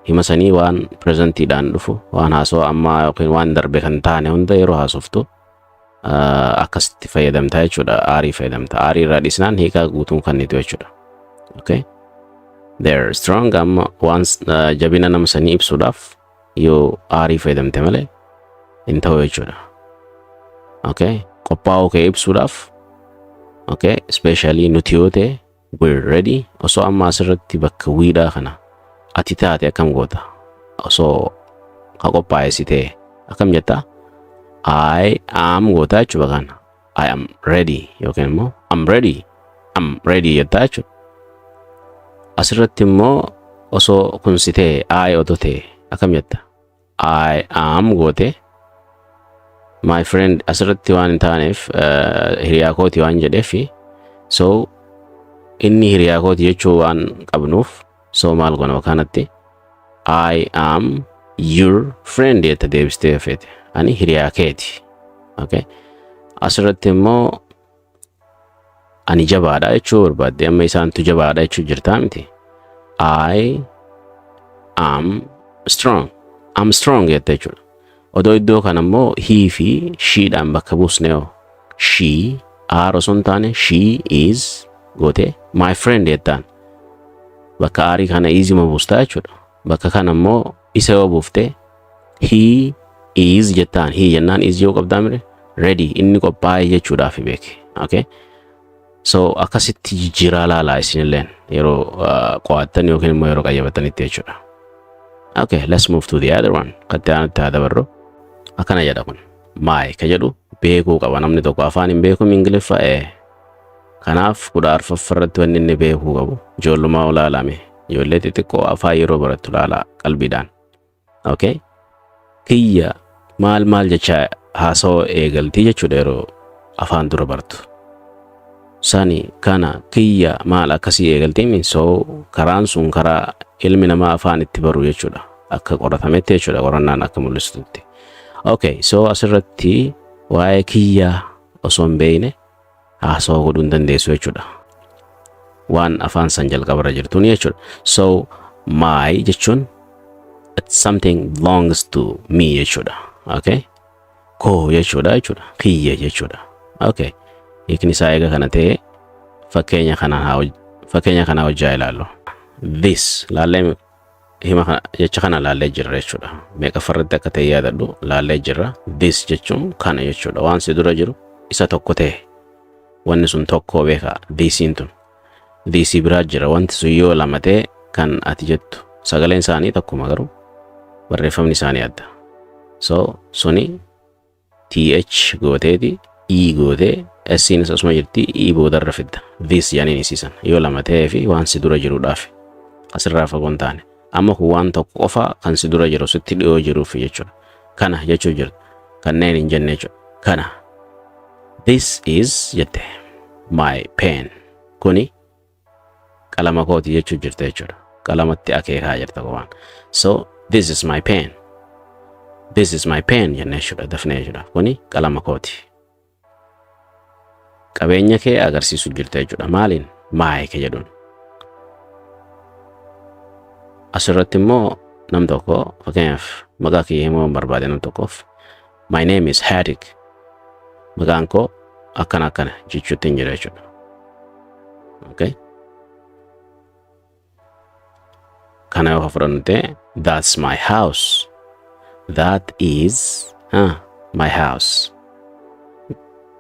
hima sanii waan presentiidhaan dhufu, waan haasawaa ammaa yookiin waan darbe kan taane hunda yeroo haasoftu akkasitti fayyadamta jechuudha. Are fayyadamta. Are irraa dhiisnaan hiikaa guutuun kennitu jechuudha. Okay? They're strong amma waan jabina nama sanii ibsuudhaaf yoo are fayyadamte malee hin ta'u jechuudha. Okay? Qophaa'uu kee ibsuudhaaf, okay? Especially nuti yoo ta'e, we're ready. Osoo amma asirratti bakka we dhaa kana ati taate akkam goota? Osoo ka qophaa'e si ta'e akkam jettaa? I am goota jechuudha kana. I am ready yookiin immoo I'm ready. I'm ready jettaa jechuudha. Asirratti immoo osoo kun si ta'e, I otoo ta'e akkam jetta? I am goote, my friend asirratti waan hin taaneef, hiriyaa kooti waan jedheef, so inni hiriyaa kooti jechuu waan qabnuuf, so maal goona kanatti? I am your friend jette deebistee feete. Ani hiriyaa keeti. Okay. Asirratti immoo ani jabaadha jechuu barbaadde, amma isaantu jabaadha jechuu jirtaa miti. I am strong. I'm strong jette jechuudha. Odoo iddoo kana immoo he fi she dhaan bakka buusne hoo, she are osoo hin taane she is goote my friend jettaan. Bakka are kana is ma buustaa jechuudha. Bakka kana immoo isa yoo buufte he is jettaan, he jennaan is yoo qabdaa mire, ready inni qophaa'e jechuudhaaf beeke. Okay. So akkasitti jijjiiraa laalaa isinilleen yeroo qo'attan yookiin immoo yeroo qayyabattanitti jechuudha. Okay, let's move to the other one. Katti aanutti haa dabarru. Akkana jedha kun. My ka jedhu beekuu qaba namni tokko afaan hin beeku Ingiliffa ee. Kanaaf 14ffaa irratti wanni inni beekuu qabu ijoollummaa olaalame, ijoollee xixiqqoo afaan yeroo barattu laalaa qalbiidhaan. Okay? Kiyya maal maal jecha haasawoo eegaltii jechuudha yeroo afaan dura bartu. Sani kana kiyya maal akkasii eegaltii. So karaan sun karaa ilmi namaa afaan itti baru jechuudha. Akka qoratametti jechuudha, qorannaan akka mul'istutti. Okay, so asirratti waa'ee kiyyaa osoo hin beekne haasawaa godhuu hin dandeessu jechuudha. Waan afaan san jalqabarra jirtuun jechuudha. So my jechuun it's something belongs to me jechuudha. Okay? Koo jechuudha. Kiyya jechuudha. Okay. Hiikni isaa eega kana ta'e, fakkeenya kanaa hojjaa ilaallu. This laallee, hima kana, jecha kana laallee jirra jechuudha. Meeqaffarratti akka ta'e yaadadhu, laallee jirra. This jechuun kana jechuudha. Waan si dura jiru isa tokko ta'e. Wanni sun tokko beeka thisiin tun. These biraa jira, wanti sun yoo lama ta'e kan ati jettu sagaleen isaanii tokkuma garuu barreeffamni isaanii adda. So suni th gooteeti e gootee S'iinis asuma jirti, e boodarra fidda. These jedhaniin isiisan yoo lama ta'ee fi waan si dura jiruudhaaf asirraa fagoo hin taane. Amma kun waan tokko qofa kan si dura jiru, sitti dhiyoo jiruuf jechuudha. Kana jechuu jirtu. Kanneen hin jenne jechuudha. Kana. This is jette my pen. Kuni qalama kooti jechuu jirta jechuudha. Qalamatti akeekaa jirta qofaan. So this is my pen. This is my pen jennee jechuudha dafnee jechuudha. Kuni qalama kooti. Qabeenya kee agarsiisu jirta jechuudha. Maaliin? My ke jedhuun. Asirratti immoo nam tokko, fakkeenyaaf, maqaa kiyya himuu barbaade nam tokkoof, "My name is Hadik." Maqaan koo akkana akkana jechuutti hin jira jechuudha. Okay? Kana yoo fudhannu ta'e, that's my house. That is my house.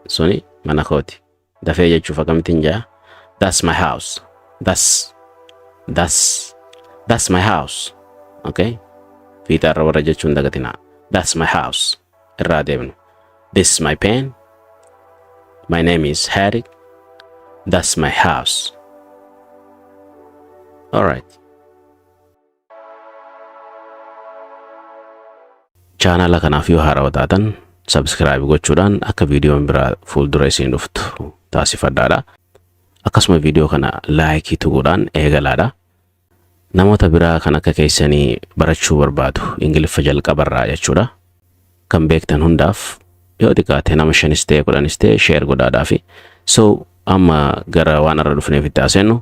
Suni mana kooti. Dafee jechuuf akkamittiin jaa? That's my house. That's my house. Okay? Fiixaa irra warra jechuun dagatinaa. That's my house. Irraa deemnu. This is my pen. My name is Harik. That's my house. All right. Chaanala kanaaf yoo haarawaa taatan subscribe gochuudhaan akka viidiyoon biraa fuuldura isin dhuftu taasifadhaadha. Akkasuma viidiyoo kana like tuquudhaan eegalaadha. Namoota biraa kan akka keessanii barachuu barbaadu Ingiliffa jalqabarraa jechuudha. Kan beektan hundaaf yoo xiqqaate nama shanis ta'e 10s ta'e share godhaadhaa fi so amma gara waan irra dhufneef itti haaseennu.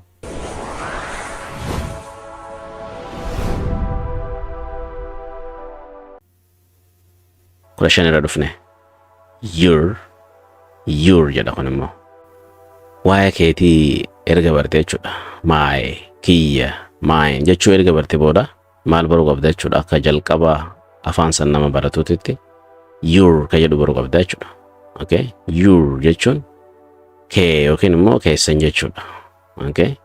15 irra dhufne, your, your jedha. Kun immoo waa'ee keetii erga barte jechuudha. My, kiyya, mine jechuu erga barte booda maal baruu qabda jechuudha? Akka jalqaba afaan san nama baratuutitti your ka jedhu baruu qabda jechuudha. Okay? Your jechuun kee yookiin immoo keessan jechuudha. Okay?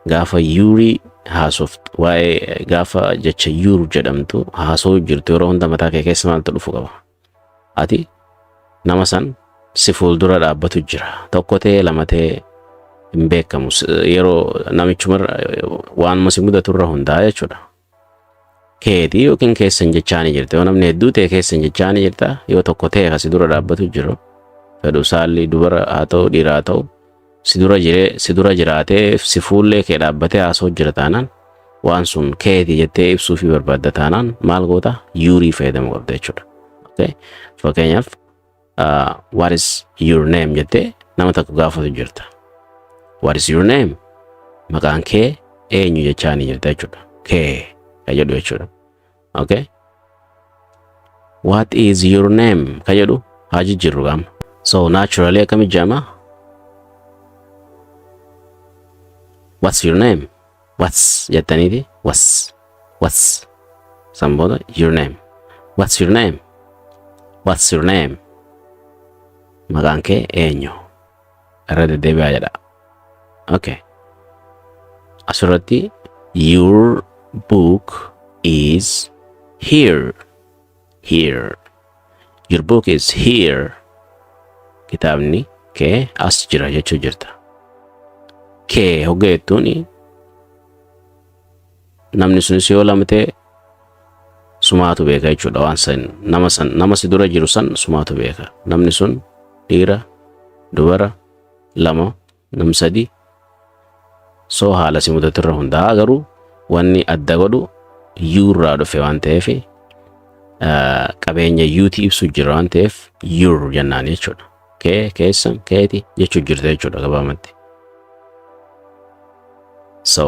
Gaafa yourii haasoftu, waa'ee gaafa jecha your jedhamtu haasoo jirtu, yeroo hunda mataa kee keessa maaltu dhufu qaba? Ati nama san si fuuldura dhaabbatu jira. Tokko ta'ee lama ta'ee hin beekamu. Yeroo namichuma waanuma si mudatu irra hundaa'a jechuudha. Keetii yookiin keessan jechaanii jirta. Yoo namni hedduu ta'e keessan jechaanii jirta. Yoo tokko ta'e kan si dura dhaabbatu jiru, fedhu saalli dubara haa ta'u, dhiira haa ta'u, si dura jiree, si dura jiraatee, si fuullee kee dhaabbatee haasa'u jira taanaan, waan sun keetii jettee ibsuu fi barbaadda taanaan maal goota? Yourii fayyadamuu qabda jechuudha. Okay? Fakkeenyaaf, "What is your name?" jettee nama tokko gaafatu jirta. What is your name? Maqaan kee eenyu jechaanii jirta jechuudha. Kee ka jedhu jechuudha. Okay? "What is your name?" ka jedhu haa jijjiirru qaama. So naturally akkamitti jedhama? What's your name? What's jettaniiti, what's san booda your name. What's your name? What's your name? Maqaan kee eenyu? Irra deddeebi'aa jedha. Okay. Asirratti your book is here. Here. Your book is here. Kitaabni kee as jira jechuu jirta. Kee hogga jettuun namni sunis yoo lama ta'e sumaatu beeka jechuudha. Waan san nama san nama si dura jiru san sumaatu beeka. Namni sun dhiira, dubara, lama, nam sadi. So haala si mudatu irra hundaa'a, garuu wanni adda godhu you irraa dhufe waan ta'eef, qabeenya youti ibsu jira waan ta'eef, your jennaan jechuudha. Kee, keessan, keeti jechuu jirta jechuudha gabaabumatti. So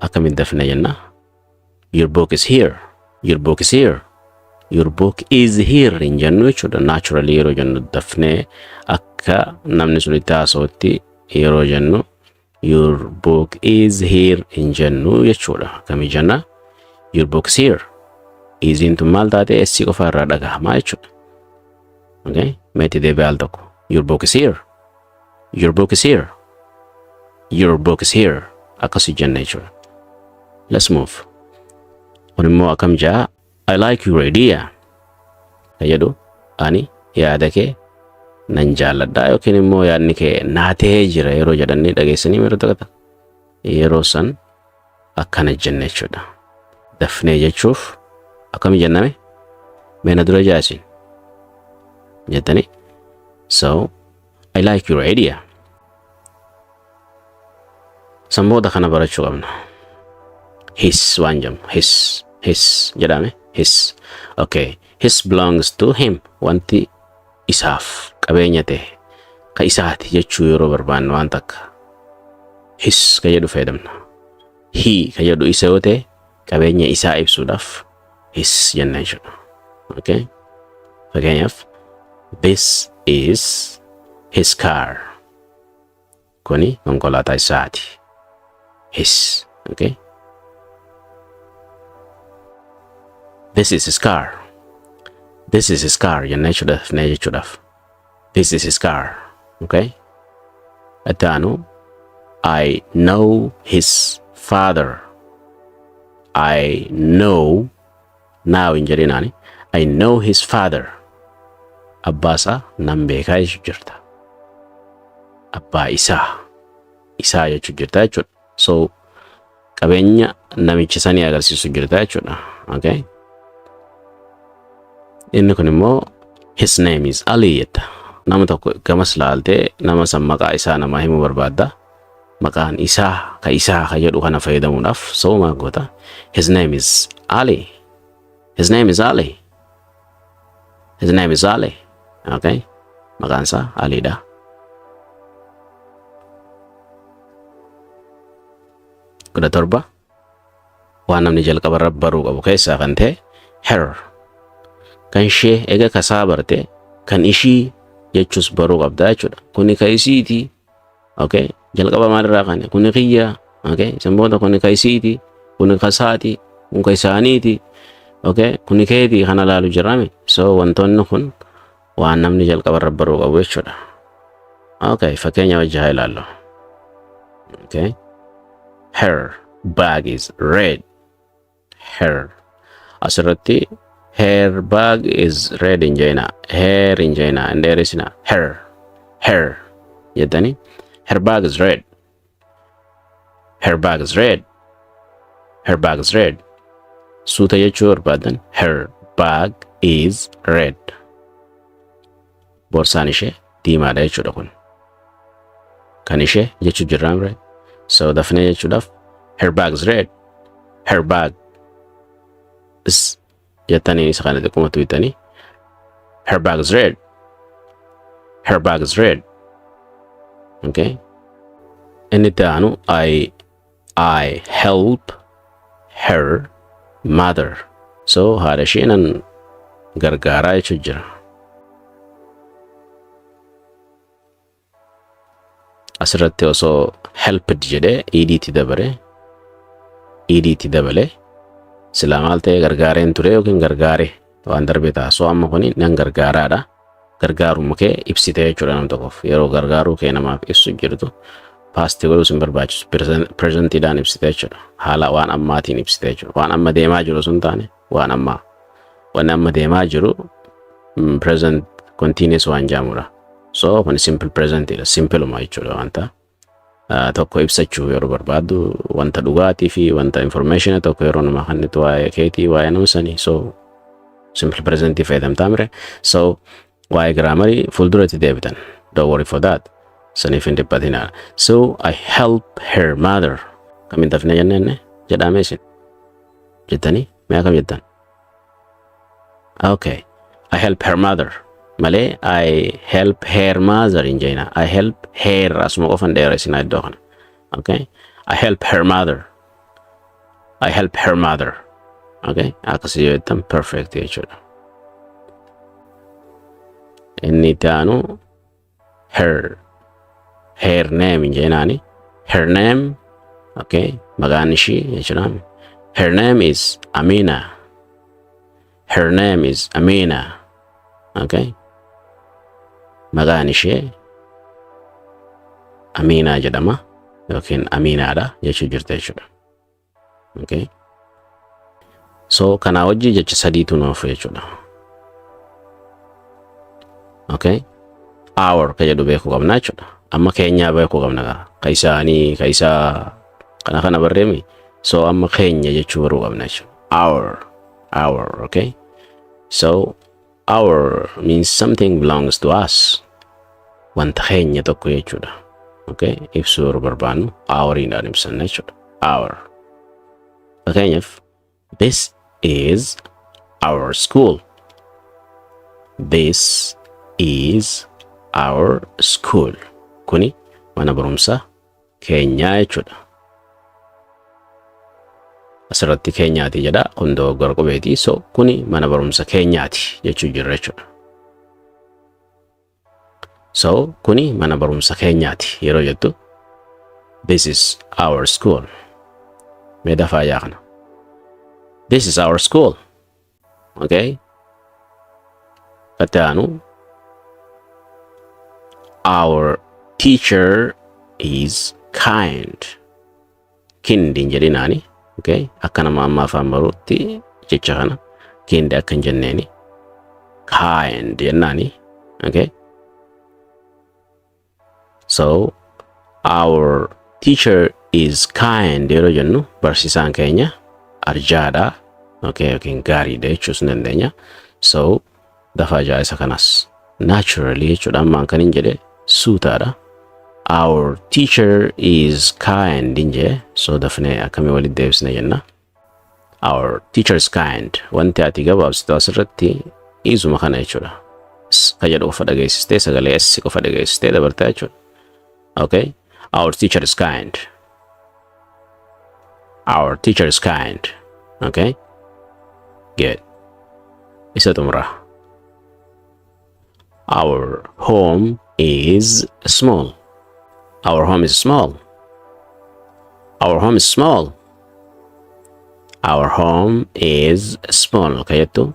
akkamiin dafne jenna? Your book is here. Your book is here. Your book is here hin jennu jechuudha. Naturally yeroo jennu, dafnee akka namni sun itti haasa'utti yeroo jennu, your book is here hin jennu jechuudha. Akkamii jenna? Your book is here. Isiin tun maal taate? S qofa irraa dhagahamaa jechuudha. Okay? Meetti deebi'aa al tokko. Your book is here. Your book is here. Your book is here. Akkasii jenna jechuudha. Let's move. Kun immoo akkam jaa? I like your idea. Ka jedhu, ani yaada kee nan jaalladha yookiin immoo yaadni kee naa ta'ee jira yeroo jedhanii dhageessanii yeroo tokko, yeroo san akkana jenna jechuudha. Dafnee jechuuf akkami jenname? Mee na dura jaasin jettanii. So I like your idea. San booda kana barachuu qabna. His waan jedhamu, his, his jedhame, his. Okay, his belongs to him. Wanti isaaf qabeenya ta'e, ka isaati jechuu yeroo barbaannu, waan takka his ka jedhu fayyadamna. He ka jedhu isa yoo ta'e, qabeenya isaa ibsuudhaaf his jenna jechuudha. Okay, fakkeenyaaf, this is his car. Kuni konkolaataa isaati. His. Okay, this is his car. This is his car jenna jechuudhaaf, ne jechuudhaaf, this is his car. Okay, itti aanu, I know his father. I know now hin jedhinaani. I know his father. Abbaa isaa nan beekaa jechuu jirta. Abbaa isaa, isaa jechuu jirta jechuudha. So qabeenya namicha sanii agarsiisu jirta jechuudha. Okay, inni kun immoo his name is Ali jetta. Nama tokko gamas laaltee nama san maqaa isaa namaa himuu barbaadda. Maqaan isaa ka isaa ka jedhu kana fayyadamuudhaaf, so maal goota? His name is Ali. His name is Ali. His name is Ali. Okay, maqaan isaa Aliidha. 17, waan namni jalqaba irra baruu qabu keessaa kan ta'e her, kan ishee. Egaa kasaa barte, kan ishii jechuus baruu qabda jechuudha. Kuni ka isiiti. Okay, jalqaba maalirraa kane? Kuni kiyya. Okay, isin booda kuni ka isiiti, kuni kasaati, kun ka isaaniiti. Okay, kuni keeti, kana laalu jirame. So wantoonni kun waan namni jalqaba irra baruu qabu jechuudha. Okay, fakkeenya wajji haa ilaallu. Okay, her bag is red. Her, asirratti her bag is red hin jeenaa, her hin jeenaa, hin dheeresina. Her, her jettanii, her bag is red. Her bag is red. Her bag is red. Suuta jechuu barbaadan, her bag is red. Borsaan ishee diimaadha jechuudha. Kun kan ishee jechuu jirraa mire? So dafnee jechuudhaaf her bag is red. Her bag is jettanii isa kana xiqquma tuqxanii, her bag is red. Her bag is red. Okay, inni itti aanu I help her mother. So haadha ishee nan gargaaraa jechuu jira. Asirratti osoo helped jedhee ed dabale silaa maal ta'e? Gargaareen ture yookiin gargaare waan darbe ta'a. So amma kuni nan gargaaraadha. Gargaaruma kee ibsite jechuudha nam tokkoof. Yeroo gargaaruu kee namaaf ibsu jirtu, past godhuus hin barbaachisu. Presentiidhaan ibsite jechuudha. Haala waan ammaatiin ibsite jechuudha. Waan amma deemaa jiru sun taane, waan ammaa. Wanni amma deemaa jiru present continuous waan jedhamudha. So kun simple presentidha. Simpleuma jechuudha. Wanta tokko ibsachuu yeroo barbaaddu, wanta dhugaatii fi wanta information tokko yeroo namaa kennitu, waa'ee keetii, waa'ee nama sanii, so simple presentii fayyadamtaa mire. So waa'ee grammarii fuulduratti deebitan. Don't worry for that. Saniif hin dhiphatinaa. So "I help her mother" kamiin dafnee jenneen jedhame isin jettanii mee akkam jettan? Okay, "I help her mother" malee "I help her mother" hin jeenaa. "I help her" asuma qofan dheeressinaa iddoo kana. Okay, "I help her mother." "I help her mother." Okay, akkasii yoo jettan perfect jechuudha. Inni itti aanu "her", "her name" hin jeenaani. "Her name", okay, maqaan ishii jechuudha. "Her name is Amina." "Her name is Amina." Okay, maqaan ishee Aminaa jedhama yookiin Aminaadha jechuu jirta jechuudha. Okay, so kanaa wajji jecha sadiitu nuuf jechuudha. Okay, "our" ka jedhu beekuu qabna jechuudha. Amma keenyaa beekuu qabna, ka isaanii, ka isaa, kana kana barreemi. So amma keenya jechuu baruu qabna jechuudha. "Our", "our". Okay, so "our" means something belongs to us, wanta keenya tokko jechuudha. Okay, ibsuu yeroo barbaannu ouriidhaan ibsanna jechuudha. "Our", fakkeenyaaf, "This is our school." "This is our school." Kuni mana barumsaa keenyaa jechuudha. Asirratti keenyaati jedha, kun dogoggora qubeeti. So kuni mana barumsa keenyaati jechuu jirra jechuudha. So kuni mana barumsa keenyaati yeroo jettu, "This is our school." Mee dafaa yaa kana. "This is our school." Okay, itti aanu, "Our teacher is kind." Kind hin jedhinaani. Okay, akka nama amma afaan baruutti jecha kana kind akka hin jenneeni, kind jennaani. Okay, so "Our teacher is kind" yeroo jennu, barsiisaan keenya arjaadha, okay, yookiin gaariidha jechuus ni dandeenya. So dafaa jaa isa kanas naturally jechuudha. Ammaan kan hin jedhe suutaadha. "Our teacher is kind" hin jedhe. So dafnee akkamii walitti deebisne jenna? "Our teacher is kind." Wanti ati gabaabsitu asirratti isuma kana jechuudha. Ka jedhu qofa dhageessistee, sagalee s qofa dhageessistee dabartee jechuudha. Okay, "Our teacher is kind." "Our teacher is kind." Okay, good. Isa xumura, "Our home is small." "Our home is small." "Our home is small." "Our home is small" ka jettu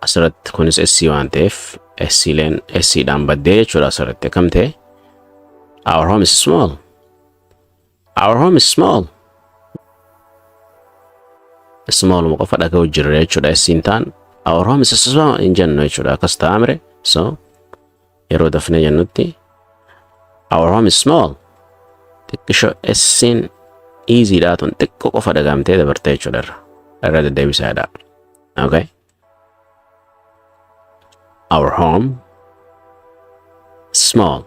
asirratti kunis s waan ta'eef, s leen s dhaan baddee jechuudha. Asirratti akkam ta'e? "Our home is small." "Our home is small." Small qofa dhaga'u jirra jechuudha. S hin taan "Our home is small" hin jennu jechuudha. Akkas ta'a mire? So yeroo dafnee jennutti, "Our home is small." Xiqqisho S'n easy dha tun, xiqqoo qofa dhagamtee dabartee jechuudha. Irra deddeebisaadha. Okay, "Our home small."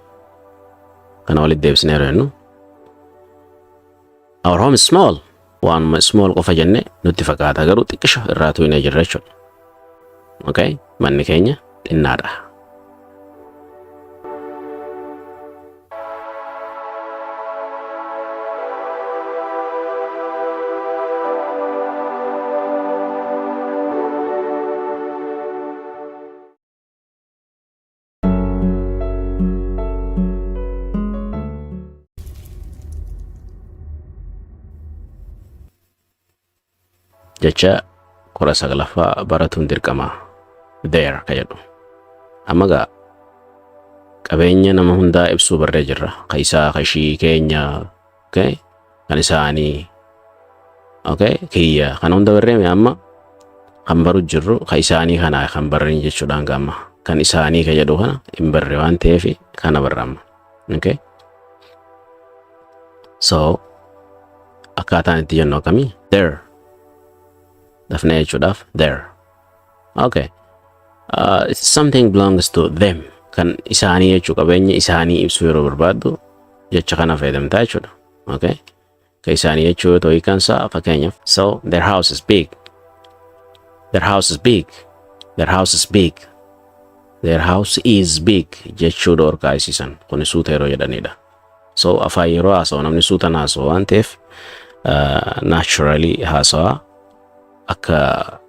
Kana walitti deebisnee yeroo jennu, "Our home is small." Waanuma small qofa jenne nutti fakkaata, garuu xiqqisho irraa tuqnee jirra jechuudha. Okay, manni keenya xinnaadha. Jecha 19ffaa baratuun dirqama, "their" ka jedhu. Amma gaa qabeenya nama hundaa ibsuu barree jirra. Ka isaa, ka ishii, keenya, okay? Kan isaanii, okay? Kiyya. Kana hunda barreeme. Amma kan baru jirru ka isaanii kana kan barreen jechuudhaan gaama. Kan isaanii ka jedhu kana hin barre waan ta'eef kana barra amma. Okay? So akkaataan itti jennu akkamii? Their. Dafnee jechuudhaaf their. Okay. Something belongs to them. Kan isaanii jechuu, qabeenya isaanii ibsuu yeroo barbaaddu jecha kana fayyadamtaa jechuudha. Okay? Kan isaanii jechuu yoo ta'u hiikaan isaa, fakkeenyaaf, so their house is big. Their house is big. Their house is big. Their house is big jechuu dhoorkaa isiisan. Kuni suuta yeroo jedhanidha. So afaan yeroo haasa'u namni suutan haasa'u waan ta'eef naturally haasawaa, akka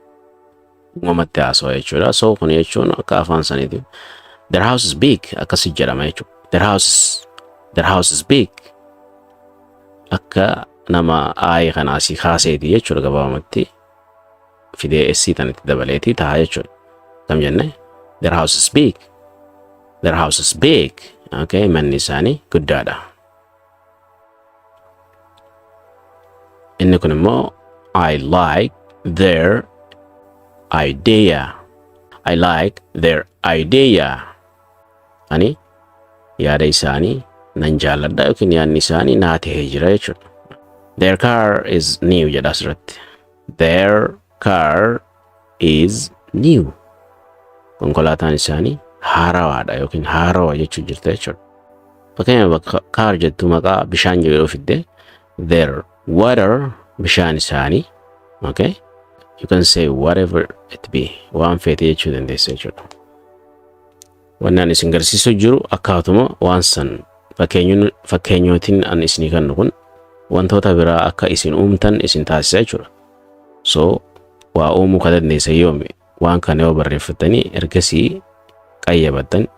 uumamatti haasawa jechuudha. So kun jechuun akka afaan saniiti. Their house is big akkasi jedhama jechuudha. Their house is big. Akka nama aayii kana asii kaaseeti jechuudha, gabaabumatti fidee essii tanitti dabaleetii ta'a jechuudha. Kam jenne? Their house is big. Their house is big. Okay, manni isaanii guddaadha. Inni kun immoo I like their idea. I like their idea. Ani yaada isaanii nan jaalladha yookiin yaadni isaanii naa ta'ee jira jechuudha. Their car is new jedha asirratti. Their car is new. Konkolaataan isaanii haarawaadha yookiin haarawa jechuu jirta jechuudha. Fakkeenyaaf, bakka car jettu maqaa bishaan jedhu fidde, their water, bishaan isaanii. Okay? You can say whatever it be, waan feete jechuu dandeessa jechuudha. Wanni ani isin garsiisuu jiru akkaatuma waan san fakkeenyootiin an isinii kennu kun wantoota biraa akka isin uumtan isin taasisa jechuudha. So waa uumuu ka dandeessan yoomi? Waan kana yoo barreeffattanii ergasii qayyabattan,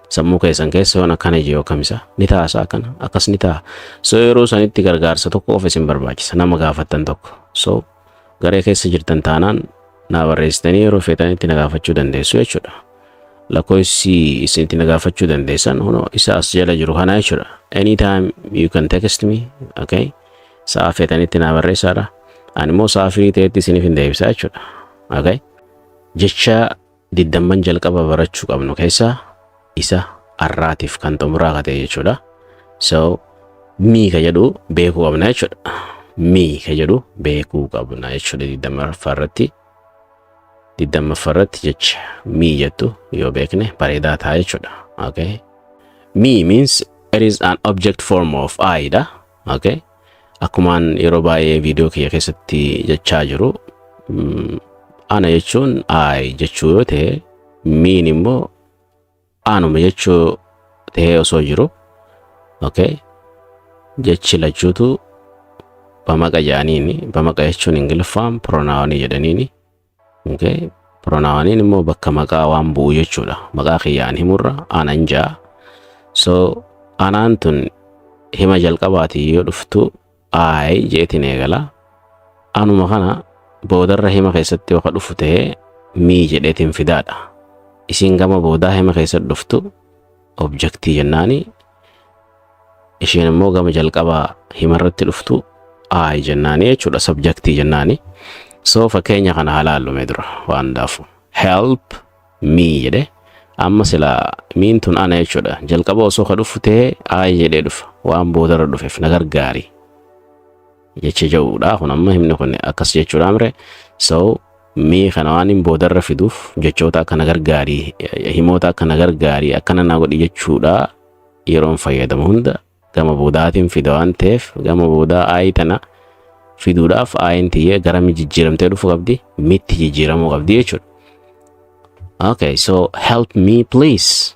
sammuu keessan keessa yoon akkana jee kamisa ni taasa, akkana akkas ni ta'a. So yeroo sanitti gargaarsa tokko qofa isin barbaachisa, nama gaafattan tokko. So garee keessa jirtan taanaan naa barreessitanii yeroo feetanitti na gaafachuu dandeessu jechuudha. Lakkoofsi isin itti na gaafachuu dandeessan hunoo isa as jala jiru kana jechuudha. Anytime you can text me, okay? Sa'a feetanitti naa barreessaadha. Ani immoo sa'a firii ta'etti isiniif hin deebisa jechuudha. Okay? Jecha 20n jalqaba barachuu qabnu keessaa isa arraatiif kan xumuraa ka ta'e jechuudha. So me ka jedhu beekuu qabna jechuudha. Me ka jedhu beekuu qabna jechuudha 20ffaa irratti. 20ffaa irratti jecha me jettu yoo beekne bareedaa ta'a jechuudha. Okay. Me means it is an object form of I dha. Okay. Akkumaan yeroo baay'ee viidiyoo kiyya keessatti jechaa jiru, ana jechuun I jechuu yoo ta'e, me'n immoo anuma jechuu ta'ee osoo jiru, okay, jechi lachuutu bamaqa jedhaniini. Bamaqa jechuun Ingiliffaan pronounii jedhaniini. Okay, pronouniin immoo bakka maqaa waan bu'u jechuudha. Maqaa kiyyaan himurra anan jaa. So anaan tun hima jalqabaatii yoo dhuftu I jeetiin eegala. Anuma kana boodarra hima keessatti yoo ka dhufu ta'ee me jedheetiin fidaadha. Isiin gama boodaa hima keessatti dhuftu objectii jennaani. Isheen immoo gama jalqabaa himarratti dhuftu I jennaani jechuudha, subjectii jennaani. So fakkeenya kana haa laallu dura waan hundaafu. Help me jedhe. Amma sila me'n tun ana jechuudha. Jalqaba osoo ka dhufu ta'ee I jedhee dhufa, waan boodarra dhufeef na gargaari jecha jedhudha. Kun amma himni kun akkas jechuudha mire. So me kana waan hin boodarra fiduuf jechoota akka na gargaarii, himoota akka na gargaarii, akkana na godhi jechuudha, yeroon fayyadamu hunda gama boodaatiin fida waan ta'eef, gama boodaa I tana fiduudhaaf I'n tiyyee gara mi jijjiiramtee dhufuu qabdi? Me'tti jijjiiramuu qabdi jechuudha. Okay, so help me please.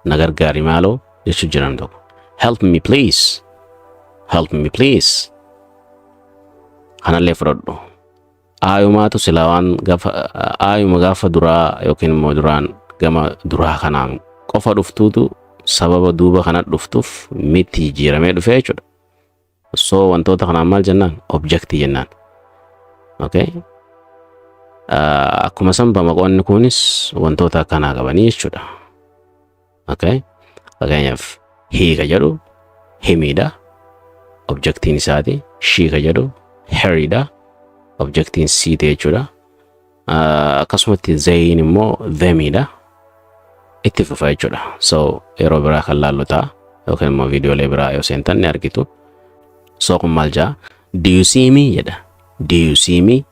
Na gargaari maaloo jechuu jiran tokko. Help me please. Help me please. Kanallee fudhadhu. I'umaatu sila waan gaafa I'uma gaafa duraa yookiin immoo duraan gama duraa kanaan qofa dhuftuutu sababa duuba kana dhuftuuf me'tti jijjiiramee dhufe jechuudha. So wantoota kanaan maal jennaan? Objectii jennaan. Okay? Akkuma san bamaqoonni kunis wantoota akkanaa qabanii jechuudha. Okay? Fakkeenyaaf, he ka jedhu himiidha. Objectiin isaati. She ka jedhu heriidha. Objectiin siite jechuudha. Akkasumatti theyin immoo themiidha. Itti fufa jechuudha. So yeroo biraa kan laallu ta'a yookiin immoo viidiyoolee biraa yoo seentan ni argitu. So kun maal jaa? "Do you see me?" jedha. "Do you see me?"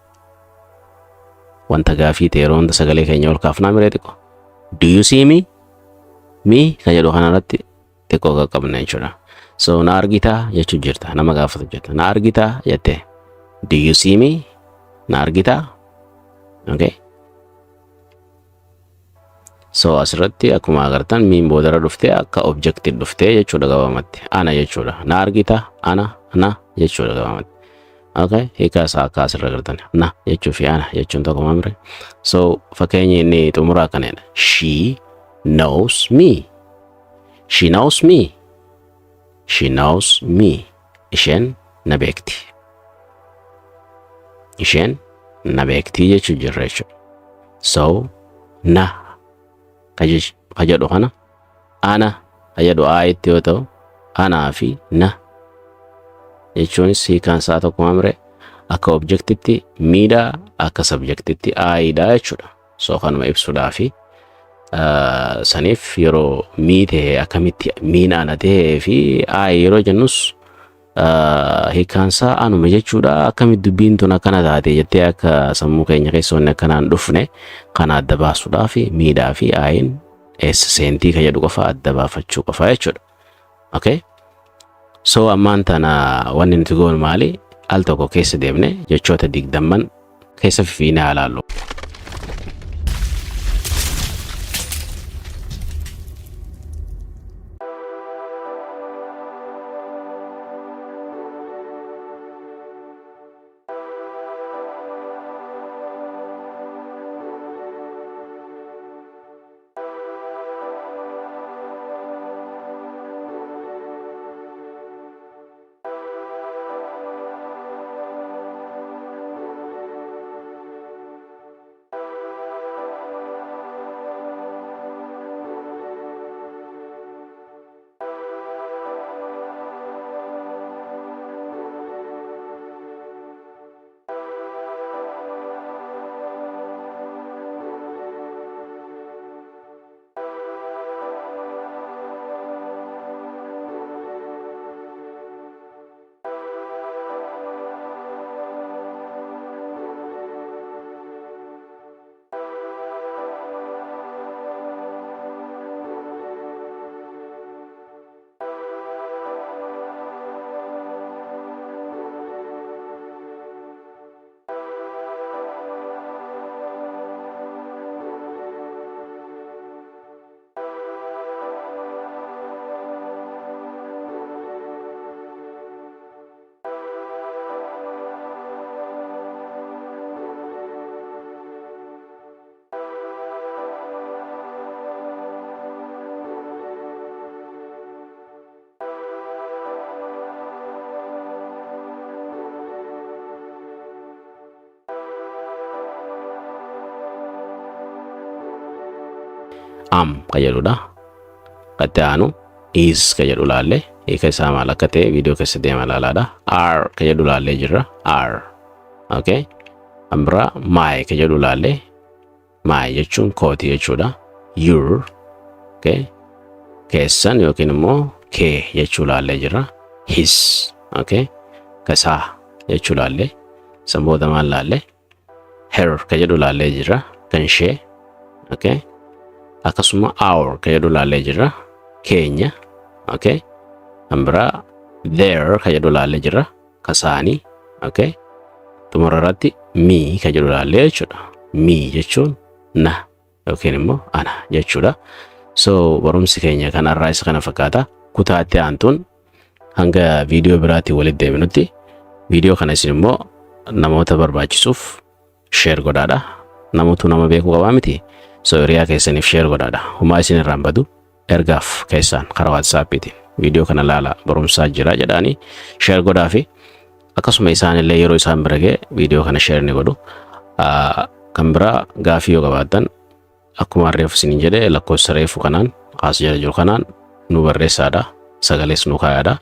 Wanta gaafii ta'e yeroo hunda sagalee keenya ol kaafnaa miree xiqqoo. "Do you see me?" Me kan jedhu kanarratti xiqqoo qaqqabna jechuudha. So na argitaa jechuu jirta, nama gaafatu jirta. Na argitaa jettee, "Do you see me?" Na argitaa? Okay. So asirratti akkuma agartan mein boodarra dhuftee akka objectii dhuftee jechuudha gabaabumatti. Ana jechuudha. Na argitaa? Ana, na jechuudha gabaabumatti. Okay. Hiikaa isaa akka asirra agartan. Na jechuu fi ana jechuun tokko mire. So fakkeenyi inni xumuraa kanadha. She knows me. She knows me. She knows me. Isheen na beekti. Isheen na beekti jechuu jirra jechuudha. So na ka jedhu kana, ana ka jedhu Itti yoo ta'u, anaa fi na jechuunis hiikaan isaa tokkuma mire, akka objectitti medhaa, akka subjectitti Idha jechuudha. So kanuma ibsuudhaa fi saniif yeroo me ta'e akkamitti mein ana ta'ee fi I yeroo jennus hiikkaan isaa anuma jechuudha. Akkamitti dubbiin tun akkana taate jettee akka sammuu keenya keessa wanni akkanaan dhufne kana adda baasuudhaa fi medhaa fi Iin eessa seentii ka jedhu qofa adda baafachuu qofa jechuudha. Okay? So ammaan tana wanni nuti goonu maali? Al tokko keessa deemne jechoota 20 keessa fifiinee haa ilaallu. Am ka jedhudha. Itti aanu is ka jedhu laalle, hiika isaa maal akka ta'e viidiyoo keessa deema ilaalaadha. Are ka jedhu laallee jirra. Are. Okay. Kan biraa my ka jedhu laalle, my jechuun kooti jechuudha. Your. Okay. Keessan yookiin immoo kee jechuu laallee jirra. His. Okay. Kasaa jechuu laalle. San booda maal laalle? Her ka jedhu laallee jirra. Kan ishee. Okay. Akkasuma our ka jedhu laallee jirra. Keenya. Okay. Kan biraa their ka jedhu laallee jirra. Kasaanii. Okay. Xumura irratti me ka jedhu laallee jechuudha. Me jechuun na yookiin immoo ana jechuudha. So barumsi keenya kanarraa isa kana fakkaata. Kutaa itti aantuun hanga viidiyoo biraatiin walitti deebinutti, viidiyoo kana isin immoo namoota barbaachisuuf share godhaadha. Namoota nama beekuu qabaa miti. So hiriyaa keessaniif share godhaadha. Humaa isin irraan badu, ergaaf keessaan karaa WhatsAppiitiin viidiyoo kana laala, barumsaa jira jedhaanii share godhaa fi akkasuma isaanillee yeroo isaan bira ga'e viidiyoo kana share ni godhu. Kan biraa gaafii yoo qabaattan, akkuma reefu isiniin jedhe, lakkoofsa reefu kanaan As jala jiru kanaan nu barreessaadha. Sagalees nu kaayaadha.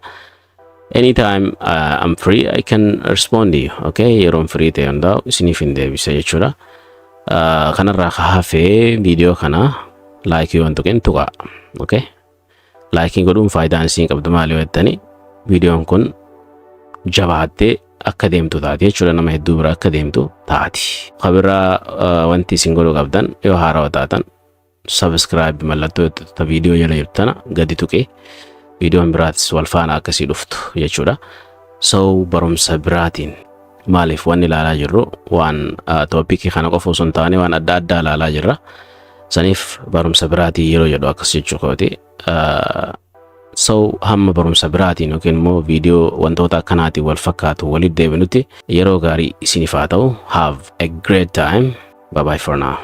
Anytime I'm free, I can respond to you. Okay, yeroon free ta'e hundaa'u isiniif hin deebisa jechuudha. Kanarraa ka hafee viidiyoo kana like yoo hin tuqin tuqaa. Okay, like godhuun faayidaan isiin qabdu maali yoo jettani, viidiyoon kun jabaattee akka deemtu taati jechuudha. Nama hedduu bira akka deemtu taati. Ka biraa wanti isin godhuu qabdan, yoo haarawaa taatan subscribe mallattoo ta viidiyoo jala jirtu tana gadi tuqee viidiyoon biraatis wal faana akkasii dhuftu jechuudha. So barumsa biraatiin, maaliif wanni ilaalaa jirru waan topicii kana qofa osoo hin taane waan adda addaa ilaalaa jirra. Saniif barumsa biraatiin yeroo jedhu akkas jechuu kooti. So hamma barumsa biraatiin yookiin immoo viidiyoo wantoota akkanaatiin wal fakkaatu walitti deebinutti yeroo gaarii isiniif haa ta'u. Have a great time. Bye bye for now.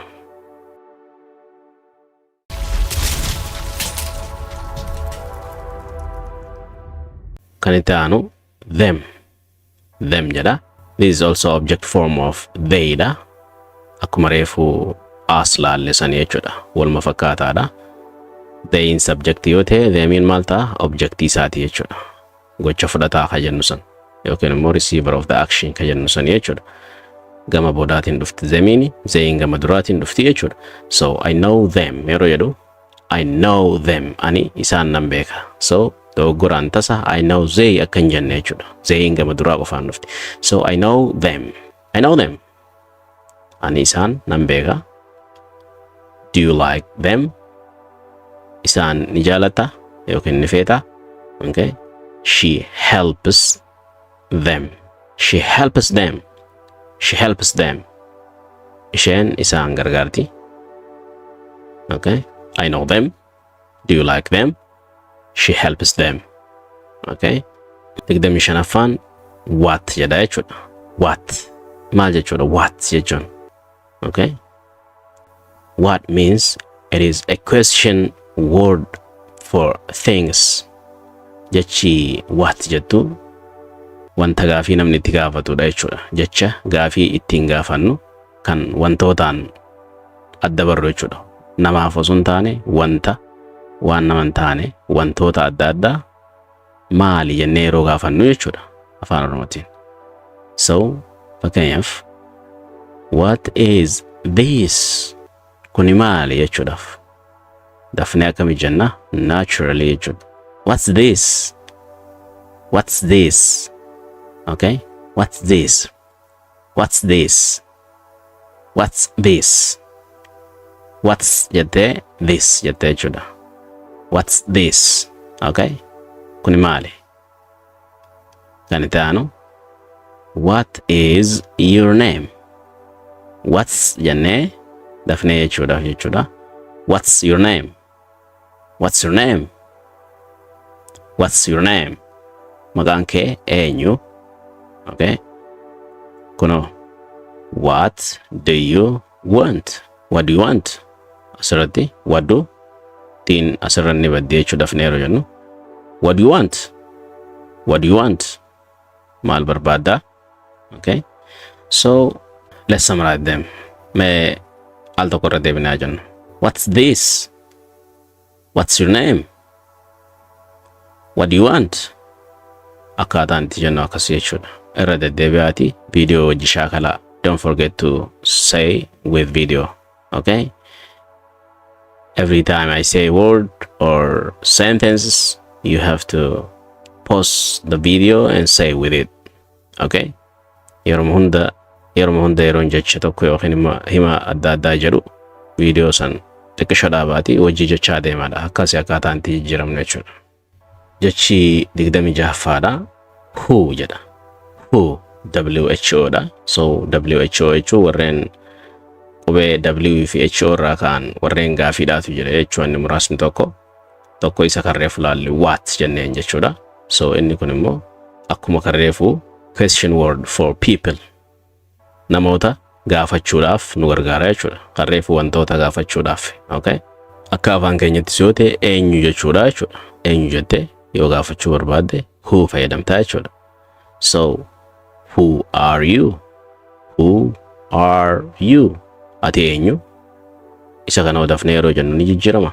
Kan itti aanu them. Them jedha. This is also object form of they dha. Akkuma reefu as laalle sanii jechuudha. Waluma fakkaataadha. Theyin subject yoo ta'e, themiin maal ta'a? Objectii isaati jechuudha. Gocha fudhataa ka jennu san yookiin immoo receiver of the action ka jennu san jechuudha. Gama boodaatiin dhufti themiin, theyin gama duraatiin dhufti jechuudha. So "I know them" yeroo jedhu, I know them, ani isaan nan beeka. So dogoggoraan tasa "I know they" akka hin jenne jechuudha. Theyin gama duraa qofaan dhufti. So I know them. I know them. Ani isaan nan beeka. Do you like them? Isaan ni jaalatta yookiin ni feeta? Okay. She helps them. She helps them. She helps them. Isheen isaan gargaarti. Okay. I know them. Do you like them? She helps them. Okay. 25ffaan what jedha jechuudha. What. Maal jechuudha what jechuun? Okay. What means it is a question word for things. Jechi what jettu wanta gaafii namni itti gaafatudha jechuudha. Jecha gaafii ittiin gaafannu kan wantootaan adda barru jechuudha. Namaaf osoo hin taane, wanta waan nama hin taane, wantoota adda addaa maali jennee yeroo gaafannu jechuudha afaan Oromootiin. So fakkeenyaaf, "What is this?" Kuni maali jechuudhaaf dafnee akkami jenna naturally jechuudha. What's this? What's this? Okay? What's this? What's this? What's this? What's jettee this jettee jechuudha. What's this? Okay? Kuni maali? Kan itti aanu, "What is your name?" What's jennee dafnee jechuudhaaf jechuudha. What's your name? What's your name? What's your name? Maqaan kee eenyu? Okay? Kunoo, what do you want? What do you want? Asirratti what do tiin asirra ni baddi jechuu dafnee yeroo jennu. What do you want? What do you want? Maal barbaaddaa? Okay? So let's summarize them. Mee al tokko irra deebinaa jennu. What's this? What's your name? What do you want? Akkaataan itti jennu akkas jechuudha. Irra deddeebi'aati viidiyoo wajji shaakalaa. Don't forget to say with video. Okay? Every time I say word or sentences, you have to pause the video and say with it. Okay? Yeroo hunda yeroon jecha tokko yookiin hima adda addaa jedhu viidiyoo san xiqqisho dhaabaati wajji jechaa deemaadha. Akkasii akkaataan itti jijjiiramnu jechuudha. Jechi 26ffaadha. Who jedha. Who, WHO dha. So WHO jechuun warreen qubee W fi H O irraa ka'an warreen gaafiidhaatu jira jechuun inni muraasni tokko tokko isa kan reefu laalli what jenneen jechuudha. So inni kun immoo akkuma kan reefu question word for people, namoota gaafachuudhaaf nu gargaara jechuudha. Kan reefu wantoota gaafachuudhaaf. Okay? Akka afaan keenyattis yoo ta'e eenyu jechuudha jechuudha. Eenyu jettee yoo gaafachuu barbaadde who fayyadamtaa jechuudha. So who are you? Who are you? Ati eenyu? Isa kana dafnee yeroo jennu ni jijjiirama.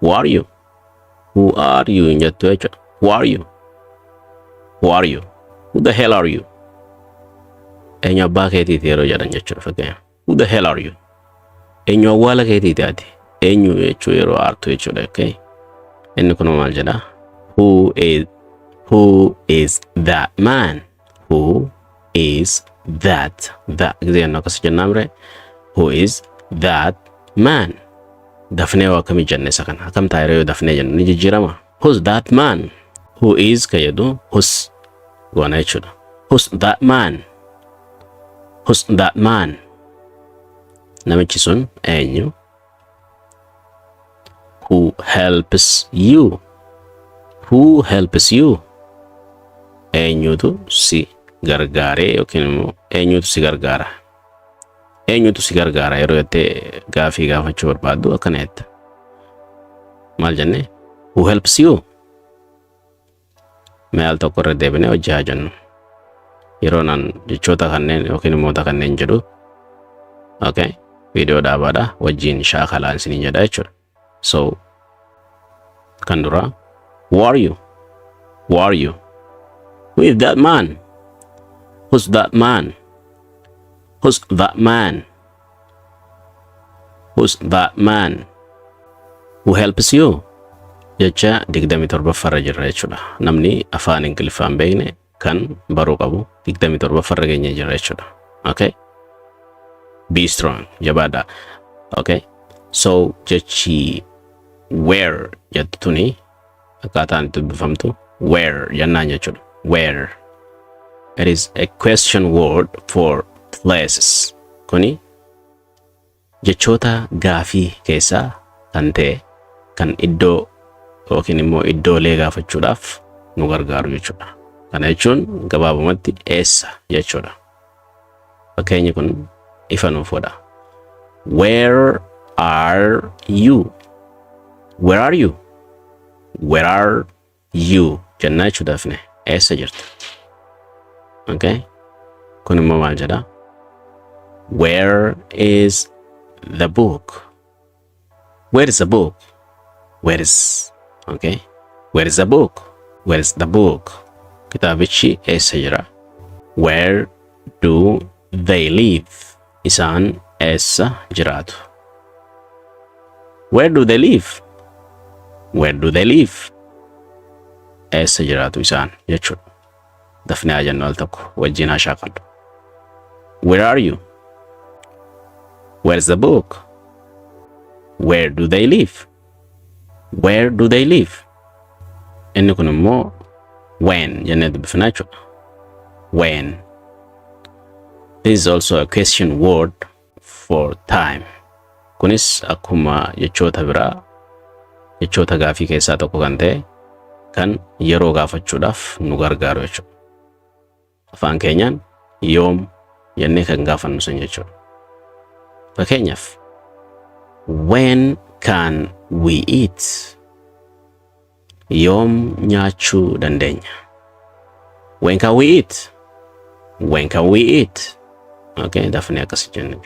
Who are you? Who are you hin jettu jechuudha. Who are you? Who are you? Who the hell are you? Eenyu abbaa keetiiti yeroo jedhan jechuudha fakkeenyaaf. Who the hell are you? Eenyu awwaala keetiiti ati? Eenyu jechuu yeroo aartu jechuudha. Okay? Inni kun maal jedha? Who is that man? Who is that? That gisee jennu akkas jennaa mire. Who is that man? Dafnee waa akkamii jenne isa kana? Akkam ta'a yeroo dafnee jennu ni jijjiirama. Who's that man? Who is ka jedhu who's goona jechuudha. Who's that man? Who's that man? Namichi sun eenyu? Who helps you? Who helps you? Eenyutu si gargaaree yookiin immoo eenyutu si gargaara? Eenyutu si gargaara yeroo jettee gaafii gaafachuu barbaaddu akkana jetta. Maal jenne? Who helps you? Mee al tokko irra deebinee hojii haa jennu. Yeroo naan jechoota kanneen yookiin immoota kanneen jedhu, okay, viidiyoo dhaabaadha wajjin shaakalaa isiniin jedha jechuudha. So kan duraa, who are you? Who are you? Who is that man? Who's that man? Who's that man? Who's that man? Who helps you? Jecha 27ffarra jirra jechuudha. Namni afaan Ingiliffaan beekne kan baruu qabu 27ffarra geenye jirra jechuudha. Okay? Be strong. Jabaadha. Okay? So jechi where jettu tuni akkaataan itti dubbifamtu where jennaan jechuudha. Where. It is a question word for places. Kuni jechoota gaafii keessaa kan ta'e kan iddoo yookiin immoo iddoolee gaafachuudhaaf nu gargaaru jechuudha. Kana jechuun gabaabumatti eessa jechuudha. Fakkeenyi kun ifa nuuf godha. Where are you? Where are you? Where are you? Jennaa jechuudhaaf ne eessa jirta? Okay? Kun immoo maal jedha? Where is the book? Where is the book? Where is, okay? Where is the book? Where is the book? Kitaabichi eessa jira? Where do they live? Isaan eessa jiraatu? Where do they live? Where do they live? Eessa jiraatu isaan jechuudha. Dafnee haa jennu, al tokko wajjin haa shaakallu. Where are you? Where's the book? Where do they live? Where do they live? Inni kun immoo when jennee dubbifnaa jechuudha. When. This is also a question word for time. Kunis akkuma jechoota biraa jechoota gaafii keessaa tokko kan ta'e kan yeroo gaafachuudhaaf nu gargaaru jechuudha. Afaan keenyaan yoom jennee kan gaafannu sun jechuudha. Fakkeenyaaf, when can we eat? Yoom nyaachuu dandeenya? When can we eat? When can we eat? Okay, dafnee akkas jennu.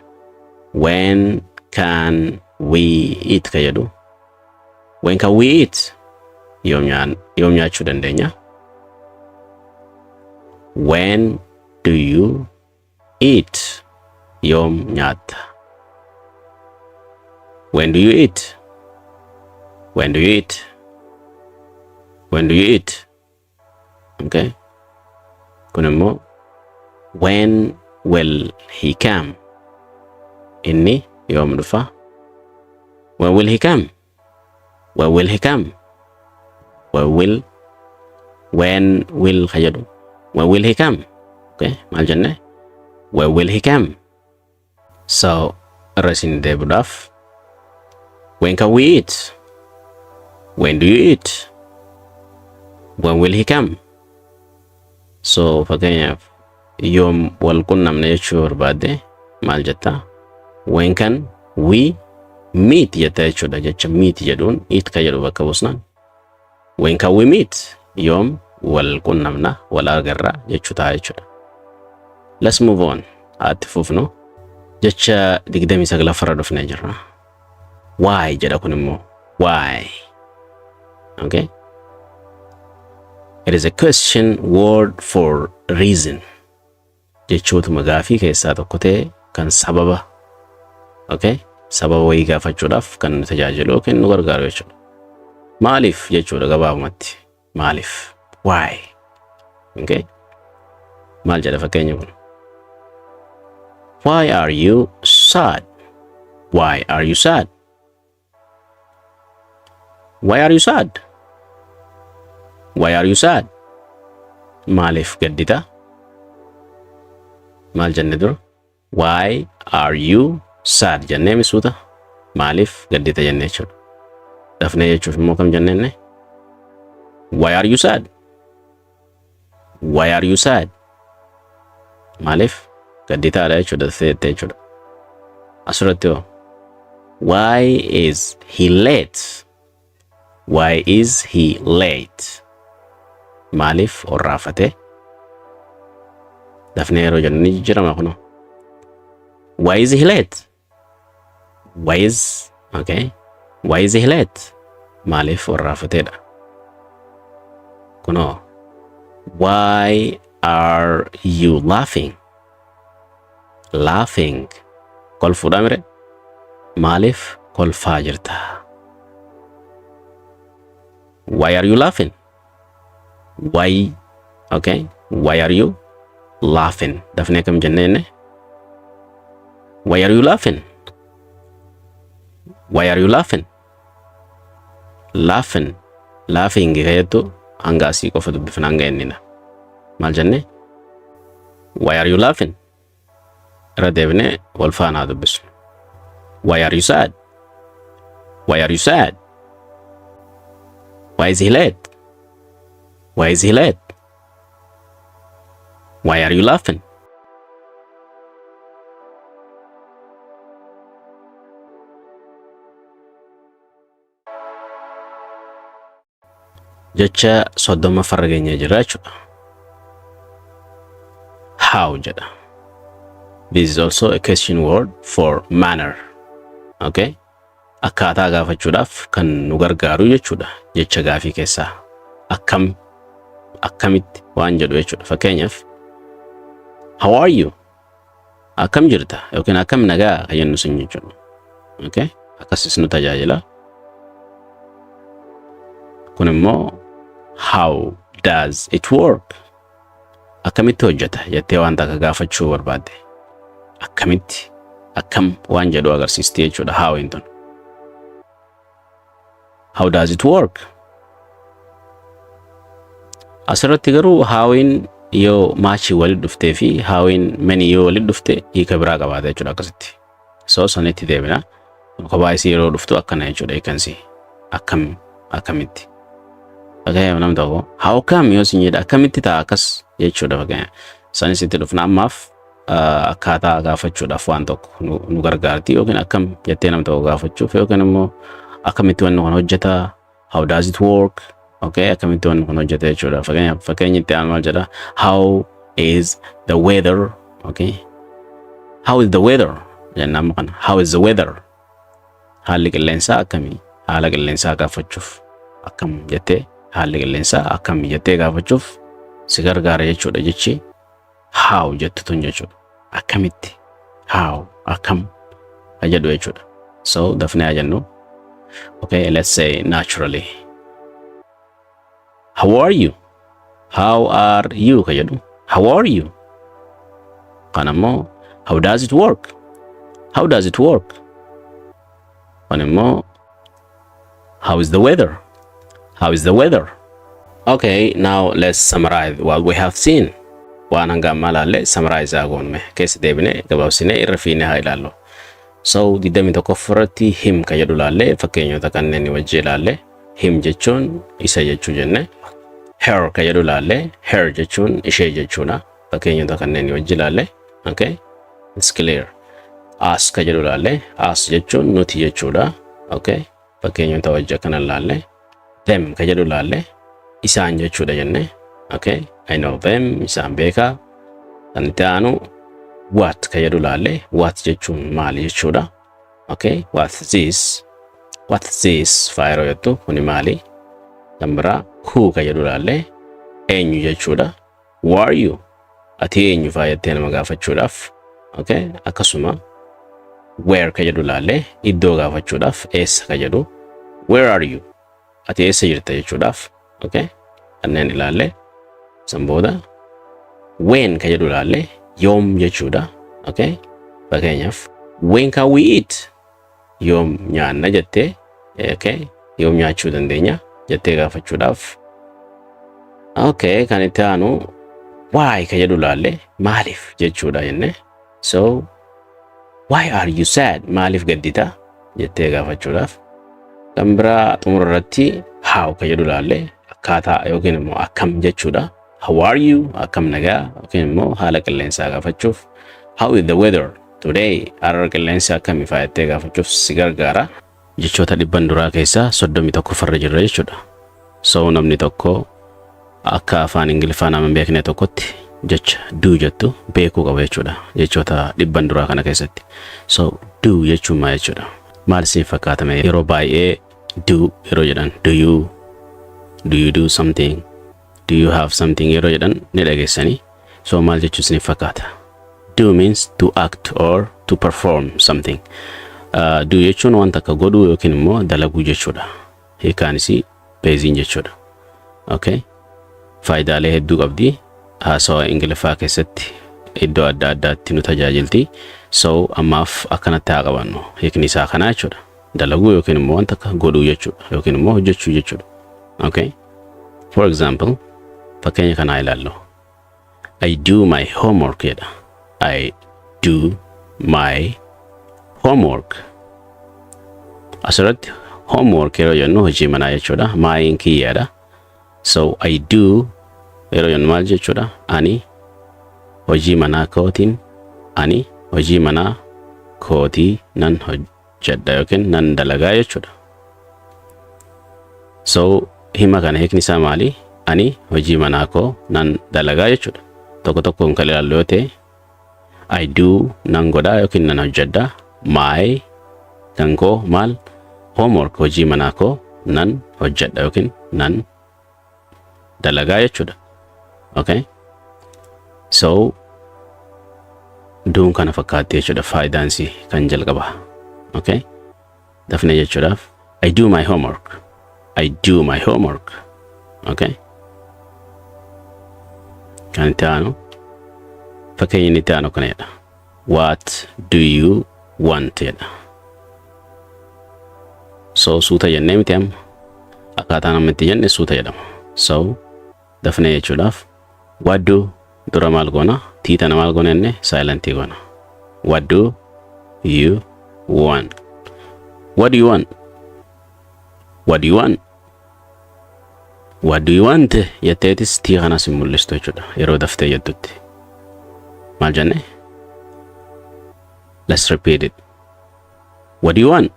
When can we eat ka jedhu. When can we eat? Yoom nyaachuu dandeenya? When do you eat? Yoom nyaatta? When do you eat? When do you eat? When do you eat? Okay. Kun immoo, when will he come? Inni yoom dhufa? When will he come? When will he come? When will, when will ka jedhu. When will he come? Okay, maal jenne? When will he come? So irra isin deebiidhaaf, when can we eat? When do you eat? When will he come? So fakkeenyaaf yoom wal qunnamne jechuu barbaadde maal jetta? When can we meet jetta jechuudha. Jecha meet jedhuun eat ka jedhu bakka buusnaan. When can we meet? Yoom wal qunnamna, wal agarra jechuu ta'a jechuudha. Let's move on. Haa itti fufnu. Jecha 29ffarra dhufnee jirra. Why jedha kun immoo. Why? Okay? It is a question word for reason. Jechootuma gaafii keessaa tokko ta'e kan sababa, okay? Sababa wayii gaafachuudhaaf kan nu tajaajilu yookiin nu gargaaru jechuudha. Maaliif jechuudha gabaabumatti. Maaliif? Why? Okay? Maal jedha fakkeenya kun? Why are you sad? Why are you sad? Why are you sad? Why are you sad? Maaliif gaddita? Maal jenne dura? Why are you sad jennee misuuta? Maaliif gaddita jennee jechuudha. Dafnee jechuuf immoo kam jennenne? Why are you sad? Why are you sad? Maaliif gadditaadha jechuudha, daftee jettee jechuudha. Asirratti hoo? Why is he late? Why is he late? Maaliif orraafate? Dafnee yeroo jennu ni jijjiirama kunoo. Why is he late? Why is, okay? Why is he late? Maaliif orraafateedha? Kunoo. Why are you laughing? Laughing. Kolfuudha mire? Maaliif kolfaa jirta? Why are you laughing? Why, okay? Why are you laughing? Dafnee kam jennee? Why are you laughing? Why are you laughing? Laughing. Laughing jettu hanga asii qofa dubbifna, hanga innina. Maal jennee? Why are you laughing? Irra deebinee wal faanaa dubbisu. Why are you sad? Why are you sad? Why is he late? Why is he late? Why are you laughing? Jecha 30 farra geenyee jira jechuudha. How jedha. This is also a question word for manner. Okay? Akkaataa gaafachuudhaaf kan nu gargaaru jechuudha. Jecha gaafii keessaa. Akkam, akkamitti waan jedhu jechuudha. Fakkeenyaaf, how are you? Akkam jirta yookiin akkam nagaa kan jennu sun jechuudha. Okay? Akkasis nu tajaajila. Kun immoo how does it work? Akkamitti hojjeta jettee waan takka gaafachuu barbaadde. Akkamitti, akkam waan jedhu agarsiisti jechuudha how'n tun. How does it work? Asirratti garuu how'n yoo much walitti dhuftee fi how'n many yoo walitti dhufte hiika biraa qabaata jechuudha akkasitti. So sanitti deebina. Kophaa isii yeroo dhuftu akkana jechuudha hiikansi. Akkam, akkamitti. Fakkeenyaaf, namni tokko how come yoo sin jedha, akkamitti ta'a akkas jechuudha fakkeenyaaf. Sanis itti dhufna. Ammaaf akkaataa gaafachuudhaaf waan tokko nu gargaarti, yookiin akkam jettee nama tokko gaafachuuf, yookiin immoo akkamitti wanni kun hojjeta, how does it work, okay, akkamitti wanni kun hojjeta jechuudha. Fakkeenyaaf, fakkeenyi itti aanu maal jedha? How is the weather? Okay, how is the weather jenna amma kana. How is the weather? Haalli qilleensaa akkamii? Haala qilleensaa gaafachuuf, akkam jettee, haalli qilleensaa akkamii jettee gaafachuuf si gargaara jechuudha jechi how jettu tun jechuudha. Akkamitti, how, akkam ka jedhu jechuudha. So dafnee haa jennu. Okay, let's say naturally. How are you? How are you ka jedhu. How are you? Kan ammoo how does it work? How does it work? Kan immoo how is the weather? How is the weather? Okay, now let's summarize what we have seen. Waan hanga ammaa ilaalle summarize haa goonu, keessa deebine gabaabsine irra fiine haa ilaallu. So 21 irratti him ka jedhu ilaalle, fakkeenyota kanneen wajji ilaalle. Him jechuun isa jechuu jenne. Her ka jedhu ilaalle, her jechuun ishee jechuudha. Fakkeenyota kanneen wajji ilaalle. Okay, it's clear. Us ka jedhu ilaalle, us jechuun nuti jechuudha. Okay, fakkeenyota wajji akkana ilaalle. Them ka jedhu ilaalle, isaan jechuudha jenne. Okay, I know them, isaan beekaa. Kan itti aanu what ka jedhu ilaalle, what jechuun maali jechuudha. Okay, what's this? What's this faa yeroo jettu, kuni maali? Kan biraa who ka jedhu ilaallee, eenyu jechuudha. Who are you? Ati eenyu faa jettee nama gaafachuudhaaf. Okay? Akkasuma where ka jedhu ilaallee, iddoo gaafachuudhaaf, eessa ka jedhu. Where are you? Ati eessa jirta jechuudhaaf. Okay? Kanneen ilaallee, san booda when ka jedhu ilaallee, yoom jechuudha. Okay? Fakkeenyaaf, when can we eat? Yoom nyaanna jettee, okay? Yoom nyaachuu dandeenya jettee gaafachuudhaaf. Okay, kan itti aanu why ka jedhu ilaallee, maaliif jechuudha jenne. So why are you sad? Maaliif gaddita jettee gaafachuudhaaf. Kan biraa xumura irratti how ka jedhu ilaallee, akkaataa yookiin immoo akkam jechuudha. How are you? Akkam nagaa, yookiin immoo haala qilleensaa gaafachuuf. How is the weather today? Har'a qilleensi akkamii faa jettee gaafachuuf si gargaara. Jechoota 100n duraa keessaa 31 farra jirra jechuudha. So namni tokko akka afaan Ingiliffaa nama hin beekne tokkotti jecha do jettu beekuu qaba jechuudha. Jechoota 100n duraa kana keessatti. So do jechuun maal jechuudha? Maal isin fakkaatame? Yeroo baay'ee do yeroo jedhan, do you do something, do you have something yeroo jedhan ni dhageessanii. So maal jechuu isin fakkaata? Do means to act or to perform something. Do jechuun wanta akka godhuu yookiin immoo dalaguu jechuudha. Hiikaan isii beeziin jechuudha. Okay? Faayidaalee hedduu qabdi. Haasawa Ingiliffaa keessatti iddoo adda addaatti nu tajaajilti. So ammaaf akkanatti haa qabannu. Hiikni isaa kanaa jechuudha. Dalaguu yookiin immoo wanta akka godhuu jechuudha. Yookiin immoo hojjechuu jechuudha. Okay? For example, fakkeenya kanaa ilaallu. I do my homework jedha. I do my homework. Asirratti homework yeroo jennu hojii manaa jechuudha. Myiin kiyyaadha. So I do yeroo jennu maal jechuudha? Ani hojii manaa kootiin, ani hojii manaa kootii nan hojjedha yookiin nan dalagaa jechuudha. So hima kana hiikni isaa maali? Ani hojii manaa koo nan dalagaa jechuudha. Tokko tokkoon kan ilaallu yoo ta'e, I do nan godhaa yookiin nan hojjedha. My kan koo maal? Homework, hojii manaa koo nan hojjedha yookiin nan dalagaa jechuudha. Okay? So doon kana fakkaatti jechuudha faayidaan isii kan jalqaba. Okay? Dafnee jechuudhaaf, I do my homework. I do my homework. Okay? Kan itti aanu, fakkeenya inni itti aanu kana jedha. What do you want jedha. So suuta jennee miti amma? Akkaataa namni itti jenne suuta jedhama. So dafnee jechuudhaaf, what do dura maal goona? T tana maal goona jenne? Silentii goona. What do you want? What do you want? What do you want? What do you want jetteetis T kanas hin mul'istu jechuudha yeroo daftee jettutti. Maal jenne? Let's repeat it. What do you want?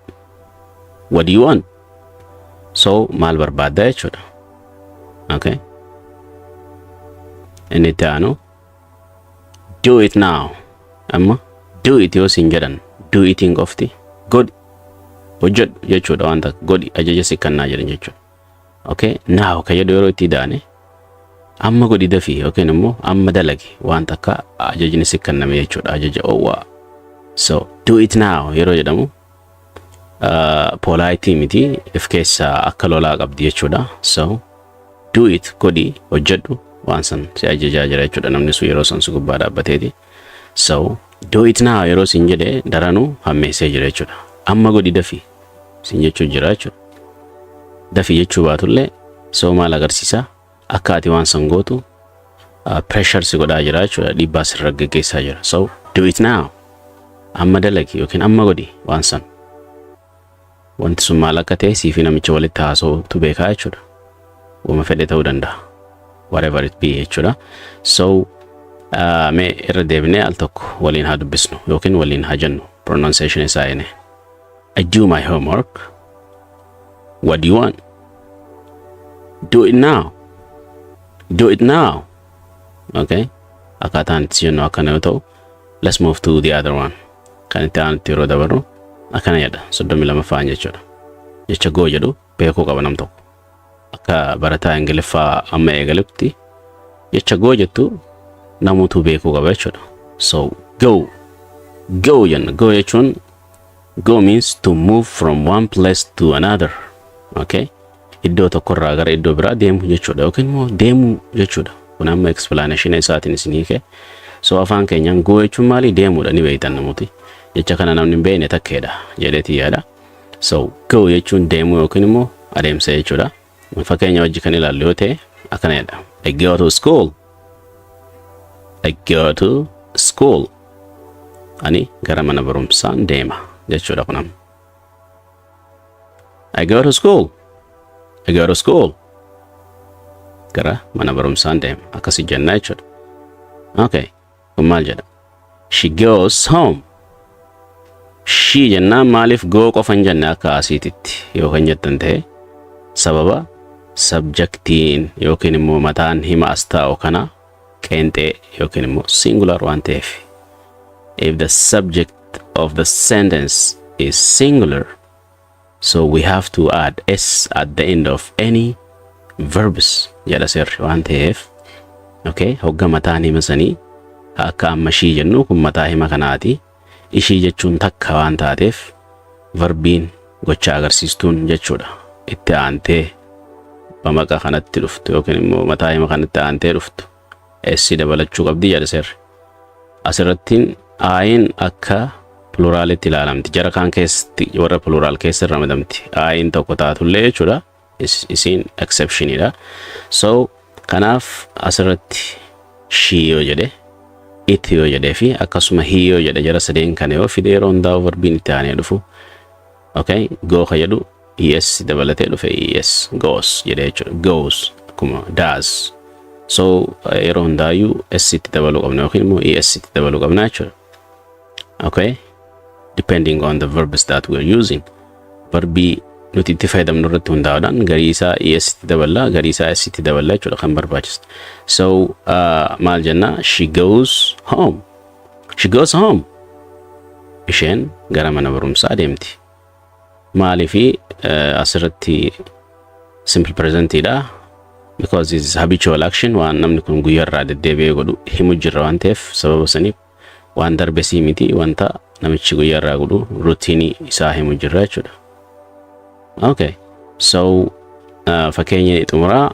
What do you want? So maal barbaadda jechuudha. Okay? Inni itti aanu do it now. Amma do it yoo siin jedhan, do itiin qofti godhi, hojjedhu jechuudha, wanta godhi ajaja si kennaa jedhan jechuudha. Okay? Now ka jedhu yeroo itti daane, amma godhi, dafii yookiin immoo amma dalagi, wanta akka ajajni si kenname jechuudha, ajaja oowwaa. So do it now yeroo jedhamu polite miti, if keessaa akka lolaa qabdi jechuudha. So do it, godhi, hojjedhu, waan san si ajajaa jira jechuudha namni sun yeroo san si gubbaa dhaabbateeti. So do it now yeroo sin jedhe daranuu hammeessee jira jechuudha. Amma godhi, dafii sin jechuu jira jechuudha. Dafii jechuu baatullee, so maal agarsiisa? Akka ati waan san gootu pressure si godhaa jira jechuudha. Dhiibbaa sirra geggeessaa jira. So do it now. Amma dalagi yookiin amma godhi waan san. Wanti sun maal akka ta'e siifi namicha walitti haasa'utu beekaa jechuudha. Wama fedhe ta'uu danda'a. Whatever it be jechuudha. So mee irra deebinee al tokko waliin haa dubbisnu yookiin waliin haa jennu, pronunciation isaa ene. I do my homework. What do you want? Do it now. Do it now. Okay? Akkaataan itti jennu akkana yoo ta'u, let's move to the other one. Kan itti aanutti yeroo dabarru akkana jedha, 32ffaan jechuudha. Jecha go jedhu beekuu qaba nam tokko. Akka barataa Ingiliffaa amma eegalutti jecha go jettu namutu beekuu qaba jechuudha. So go, go jenna. Go jechuun, go means to move from one place to another. Okay? Iddoo tokkorraa gara iddoo biraa deemuu jechuudha yookiin immoo deemuu jechuudha. Kun amma explanation isaatiin isin hiike. So afaan keenyaan go jechuun maali? Deemuudha, ni beektan namooti. Jecha kana namni hin beekne takkeedha jedheeti yaada. So go jechuun deemuu yookiin immoo adeemsa jechuudha. Fakkeenya wajji kan ilaallu yoo ta'e akkana jedha. I go to school. I go to school. Ani gara mana barumsaan deema jechuudha kun amma. I go to school. I go to school. Gara mana barumsaan deema. Akkasii jenna jechuudha. Okay. Kun maal jedha? She goes home. She jennaan maaliif go qofa hin jenne akka asiititti yoo kan jettan ta'e, sababa subjectiin yookiin immoo mataan hima as taa'u kana qeenxee yookiin immoo singular waan ta'eef. If the subject of the sentence is singular, so we have to add s at the end of any verbs jedha seerri waan ta'eef. Okay, hogga mataan hima sanii akka amma she jennu kun mataa hima kanaati. Ishii jechuun takka waan taateef verbiin gocha agarsiistuun jechuudha. Itti aantee bamaqa kanatti dhuftu yookiin immoo mataa hima kanatti aantee dhuftu s dabalachuu qabdi jedha seerri. Asirrattiin I'n akka pluralitti ilaalamti. Jara kaan keessatti warra plural keessa ramadamti. I'n tokko taatullee jechuudha. Isiin exceptionidha. So kanaaf asirratti she yoo jedhe, it yoo jedhee fi akkasuma he yoo jedhe, jara sadeen kana yoo fide, yeroo hundaa'u verbiin itti aanee dhufu, okay, go ka jedhu es dabalatee dhufe, es goes jedhee jechuudha. Goes akkuma does. So yeroo hundaayyuu s itti dabaluu qabna yookiin immoo es itti dabaluu qabna jechuudha. Okay, depending on the verbs that we are using, verbii nuti itti fayyadamnu irratti hundaa'uudhaan garii isaa es itti daballa, garii isaa s itti daballa jechuudha kan barbaachisu. So maal jenna? She goes home. She goes home. Isheen gara mana barumsaa deemti. Maaliifi asirratti simple presentidha? Because it is habitual action, waan namni kun guyyaarraa deddeebi'ee godhu himu jirra waan ta'eef, sababa saniif waan darbe sii miti, wanta namichi guyyaarraa godhu, routine isaa himu jirra jechuudha. Okay, so fakkeenya xumuraa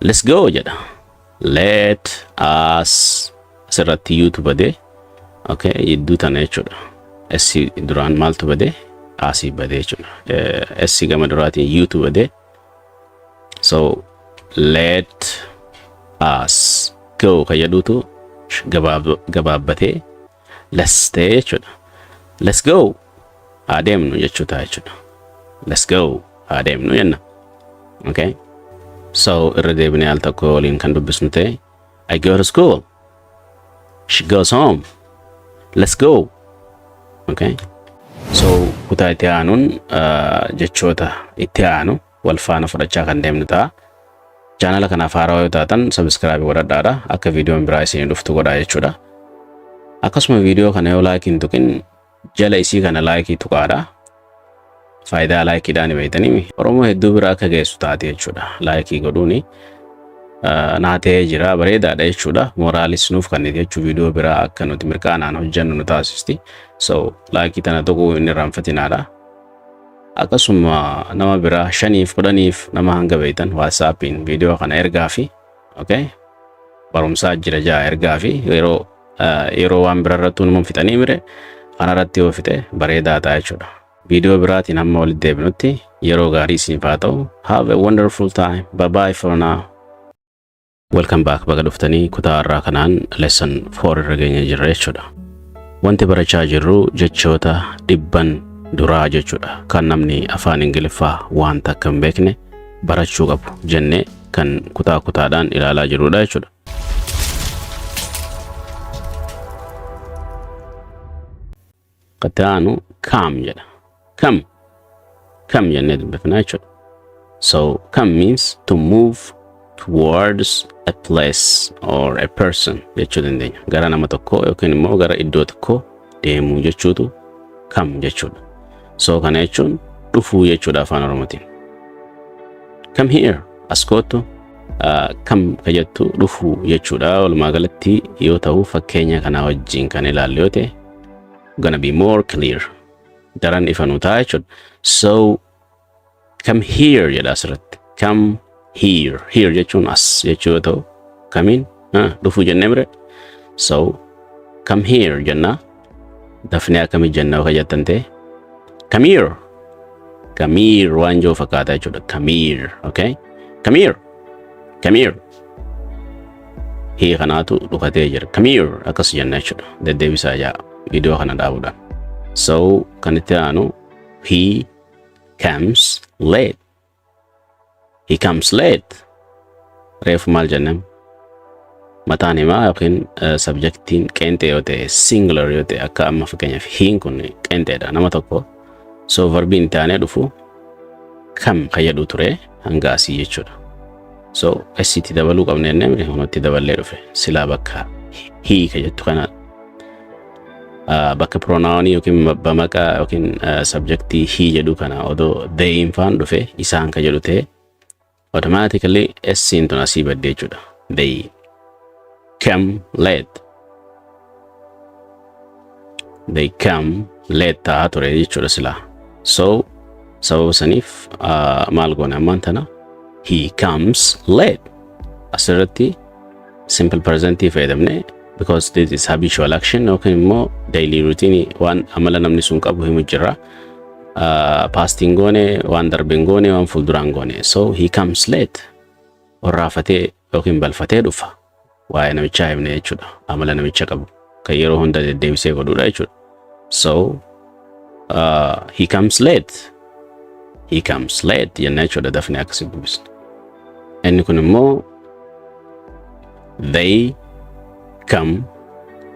let's go jedha. Let us, asirratti youtu bade. Okay, jidduu tana jechuudha. S duraan maaltu bade? Asii bade jechuudha. S gama duraatiin youtu bade. So let us go ka jedhutu gabaabbatee let's ta'e jechuudha. Let's go, haa deemnu jechuu ta'a jechuudha. Let's go, haa deemnu jenna. Okay, so irra deebinee al tokko waliin kan dubbisnu ta'e: I go to school. She goes home. Let's go. Okay, so kutaa itti aanuun jechoota itti aanu wal faana fudhachaa kan deemnu ta'a. Chaanala kanaaf haarawaa yoo taatan subscribe godhadhaadha. Akka viidiyoon biraa isinii dhuftu godhaa jechuudha. Akkasuma viidiyoo kana yoo like hin tuqin, jala isii kana like tuqaadha. Faayidaa likeiidhaan beektanii Oromoo hedduu bira akka geessu taate jechuudha. Like godhuuni naa ta'ee jira, bareedaadha jechuudha. Moralis nuuf kenniti jechuu, viidiyoo biraa akka nuti mirqaanaan hojjennu nu taasisti. So like tana tuquu hin irraanfatinaadha. Akkasuma nama biraa 5f 10f nama hanga beektan WhatsAppiin viidiyoo kana ergaa fi okay, barumsaa jira jaa ergaa fi yeroo yeroo waan bira irratti numa fixanii mire kanarratti yoo fixe bareedaa ta'a jechuudha. Viidiyoo biraatiin hamma walitti deebinutti yeroo gaarii isiniif haa ta'u. Have a wonderful time. Bye bye for now. Welcome back, baga dhuftanii. Kutaa har'aa kanaan lesson 4 irra geenye jirra jechuudha. Wanti barachaa jirru jechoota 100n duraa jechuudha. Kan namni afaan Ingiliffaa wanta akka hin beekne barachuu qabu jennee kan kutaa kutaadhaan ilaalaa jirrudha jechuudha. Itti aanu come jedha. Come. Come jennee dubbifna jechuudha. So come means to move towards a place or a person jechuu dandeenya. Gara nama tokkoo yookiin immoo gara iddoo tokkoo deemuu jechuutu come jechuudha. So kana jechuun Dhufuu jechuudha afaan Oromootiin. Come here, as koottu. Come ka jettu dhufuu jechuudha. Walumaa galatti yoo ta'u, fakkeenya kanaa wajjin kan ilaallu yoo ta'e, gonna be more clear. Daran ifa nu ta'a jechuudha. So come here jedha asirratti. Come here. Here jechuun as jechuu yoo ta'u, kamiin dhufuu jennee mire. So come here jenna. Dafnee akkamii jenna yoo jettan ta'e, come here. Come here waan jiru fakkaata jechuudha. Come here. Okay? Come here. Come here. Hii kanaatu dhukatee jira. Come here akkas jenna jechuudha. Deddeebisaa jaa viidiyoo kana dhaabuudhaan. So kan itti aanu, he comes late. He comes late. Reefu maal jennee? Mataan himaa yookiin subjectiin qeenxee yoo ta'e, singular yoo ta'e, akka amma fakkeenyaaf heiin kun qeenxeedha, nama tokko. So verbiin itti aanee dhufu come kan jedhu ture hanga asii jechuudha. So asitti dabaluu qabne jennee miti, itti daballee dhufe. Silaa bakka he ka jettu kana, bakka pronounii yookiin bamaqaa yookiin subjectii he jedhu kana odoo they faan dhufe, isaan ka jedhu ta'e, automatically s tun asii badde jechuudha. They come late. They come late ta'aa ture jechuudha silaa. So sababa saniif maal goone ammaan tana? He comes late. Asirratti simple presentii fayyadamne because this is habitual action yookiin immoo daily routine, waan amala namni sun qabu himu jira. Pastiin goone, waan darbeen goone, waan fuulduraan goone. So he comes late. Warraafatee yookiin balfatee dhufa. Waa'ee namichaa himne jechuudha. Amala namicha qabu kan yeroo hunda deddeebisee godhudha jechuudha. So he comes late. He comes late jenna jechuudha dafnee akkasii dubbisna. Inni kun immoo they come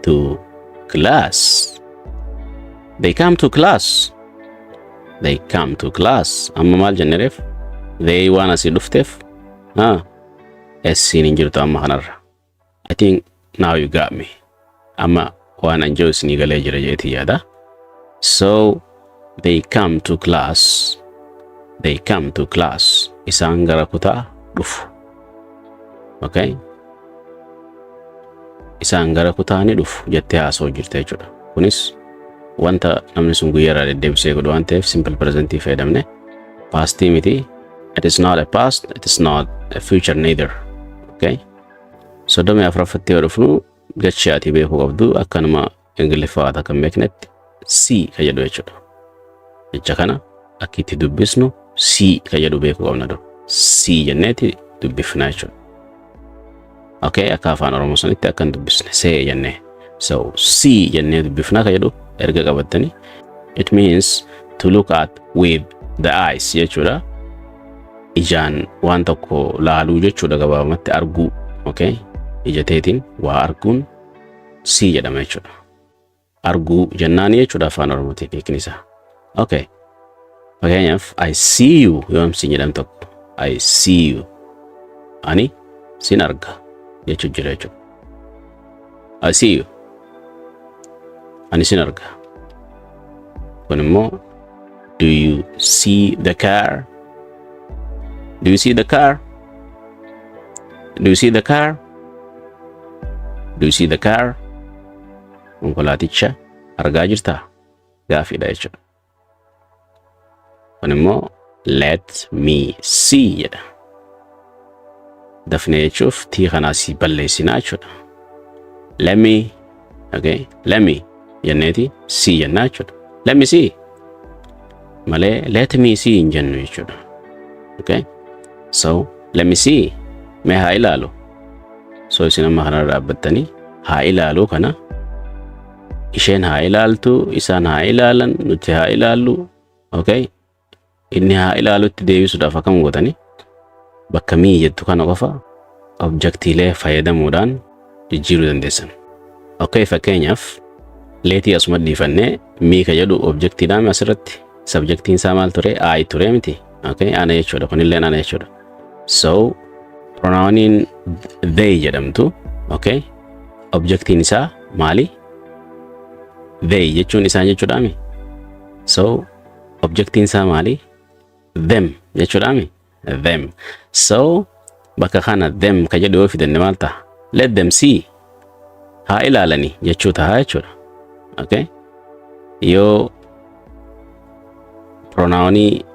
to class. They come to class. They come to class. Amma maal jenne reef? They waan asii dhufteef S'in hin jirtu amma kanarra. I think now you got me. Amma waan an jiru isinii galee jira jeetii yaada. So they come to class. They come to class. Isaan gara kutaa dhufu. Okay? Isaan gara kutaa ni dhufu jettee haasa'u jirta jechuudha. Kunis wanta namni sun guyyaarraa deddeebisee godhu waan ta'eef simple presentii fayyadamne. Pastii miti. It is not a past, it is not a future neither. Okay? 34ffatti yoo dhufnu, jechi ati beekuu qabdu akkanuma Ingiliffaa akka hin beeknetti see ka jedhu jechuudha. Jecha kana akka itti dubbisnu see ka jedhu beekuu qabna dura. See jenneeti dubbifna jechuudha. Okay, akka afaan Oromoo sanitti akka hin dubbisne see jennee. So see jennee dubbifna ka jedhu erga qabattanii, it means to look at with the eyes jechuudha. Ijaan waan tokko laaluu jechuudha, gabaabumatti arguu. Okay? Ija teetiin waa arguun see jedhama jechuudha. Arguu jennaani jechuudha afaan Oromootiin hiikni isaa. Okay. Fakkeenyaaf, I see you yoo siin jedhamu tokko, I see you, ani sin arga jechuu jira jechuudha. I see you, ani sin arga. Kun immoo, do you see the car? Do you see the car? Do you see the car? Do you see the car? Konkolaaticha argaa jirtaa? Gaafiidha jechuudha. Kun immoo let me see jedha. Dafnee jechuuf tii kanaa si balleessinaa jechuudha. Let me, okay, let me jenneeti see jennaa jechuudha. Let me see malee let me see hin jennu jechuudha. Okay? So let me see, mee haa ilaalu. So isin amma kanarra dhaabbattanii haa ilaalu kana, isheen haa ilaaltu, isaan haa ilaalan, nuti haa ilaallu, okay? Inni haa ilaalutti deebisuudhaaf akkam gootanii? Bakka me jettu kana qofa objectiilee fayyadamuudhaan jijjiiruu dandeessan. Okay, fakkeenyaaf letii asuma dhiifannee me ka jedhu objectiidhaan asirratti subjectiin isaa maal ture? I ture miti. Okay, ana jechuudha. Kunillee ana jechuudha. So pronouniin they jedhamtu, okay, objectiin isaa maali? They jechuun isaan jechuudhaami. So objectiin isaa maali? Them jechuudhaami? Them. So bakka kana them ka jedhu yoo fidanne maal ta'a? Let them see. Haa ilaalanii jechuu ta'a jechuudha. Okay? Yoo pronounii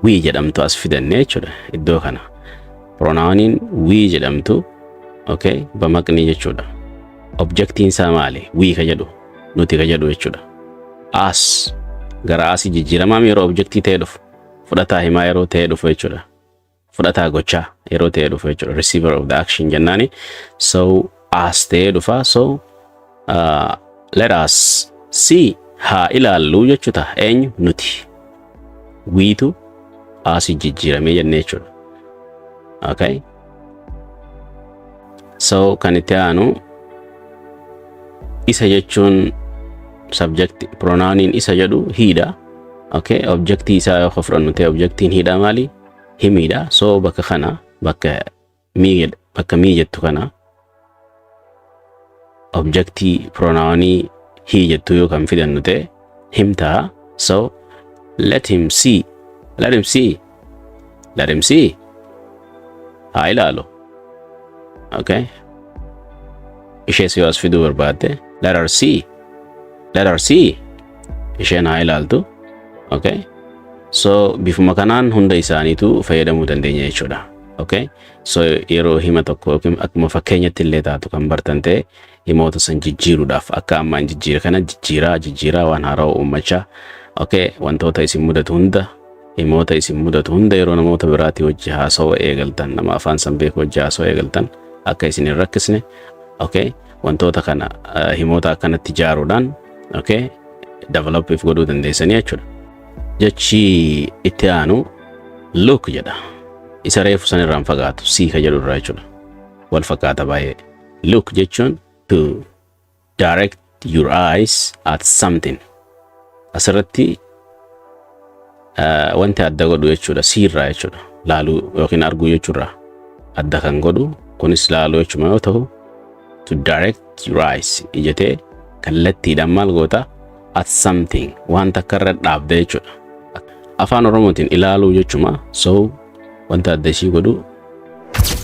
we jedhamtu as fidanne jechuudha iddoo kana. Pronouniin we jedhamtu, okay, bamaqni jechuudha. Objectiin isaa maali? We ka jedhu, nuti ka jedhu jechuudha. Us gara usii jijjiiramaa yeroo objectii ta'ee dhufu, fudhataa himaa yeroo ta'ee dhufu jechuudha. Fudhataa gochaa yeroo ta'ee dhufu jechuudha. Receiver of the action jennaani. So us ta'ee dhufa. So let us see, haa ilaalluu jechuu ta'a. Eenyu? Nuti. Wetu usii jijjiiramee jennee jechuudha. Okay. So kan itti aanu isa jechuun subject pronouniin isa jedhu he dha. Okay, objectii isaa yoo fudhannu ta'e, objectiin he dha maali? Himiidha. So bakka kana, bakka me jettu kana, objectii pronounii he jettu yoo kan fidannu ta'e, him ta'a. So let him see, let him see, let him see. Haa ilaalu. Okay. Ishees yoo as fiduu barbaadde, let her see, let her see. Isheen haa ilaaltu. Okay. So bifuma kanaan hunda isaaniitu fayyadamuu dandeenya jechuudha. Okay. So yeroo hima tokko yookiin akkuma fakkeenyatti illee taatu kan bartan ta'e, himoota san jijjiiruudhaaf akka ammaan jijjiira kana jijjiiraa jijjiiraa waan haarawaa uummachaa, okay, wantoota isin mudatu hunda, himoota isin mudatu hunda, yeroo namoota biraatii wajji haasawaa eegaltan, nama afaan san beeku wajji haasawaa eegaltan, akka isin hin rakkisne, okay, wantoota kana himoota akkanatti ijaaruudhaan, okay, develop godhuu dandeessanii jechuudha. Jechi itti aanu look jedha. Isa reefu san irraan fagaatu, see ka jedhu irraa jechuudha. Wal fakkaata baay'ee. Look jechuun to direct your eyes at something. Asirratti wanti adda godhu jechuudha see irraa jechuudha. Laaluu yookiin arguu jechuurraa adda kan godhu, kunis laaluu jechuma yoo ta'u, to direct your eyes, ijatee kallattiidhaan maal goota? At something, wanta akka irra dhaabde jechuudha. Afaan Oromootiin ilaaluu jechuma. So wanta adda ishii godhu,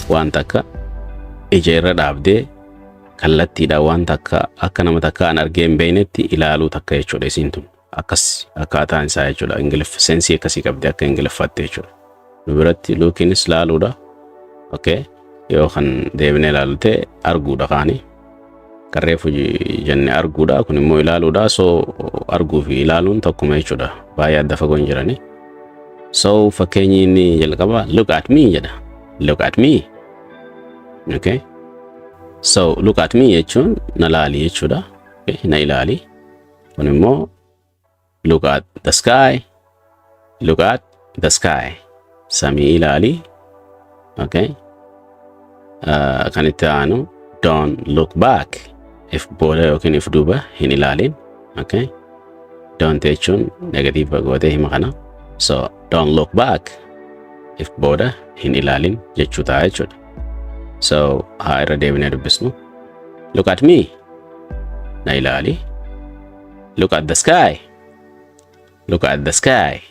wanta akka ija irra dhaabdee kallattiidhaan wanta akka nama takka an argee hin beeknetti ilaaluu takka jechuudha isiin tun. Akkas akkaataan isaa jechuudha. Ingiliffa sense akkasii qabdi akka Ingiliffaatti jechuudha. Nu biratti lookiinis laaluudha. Okay. Yoo kan deebinee ilaalu ta'e arguudha kaani. Kan reefu jenne arguudha, kun immoo ilaaluudha. So arguu fi ilaaluun tokkuma jechuudha. Baay'ee adda fagoo hin jirani. So fakkeenyi inni jalqaba look at me jedha. Look at me. Okay. So look at me jechuun na laali jechuudha. Okay. Na ilaali. Kun immoo look at the sky. Look at the sky. Samii ilaali. Okay. Kan itti aanu don't look back. If booda yookiin if duuba hin ilaalin. Okay. Don't jechuun negative gootee hima kana. So don't look back. If booda hin ilaalin jechuu ta'a jechuudha. So haa irra deebinee dubbisnu. Look at me. Na ilaali. Look at the sky. Look at the sky.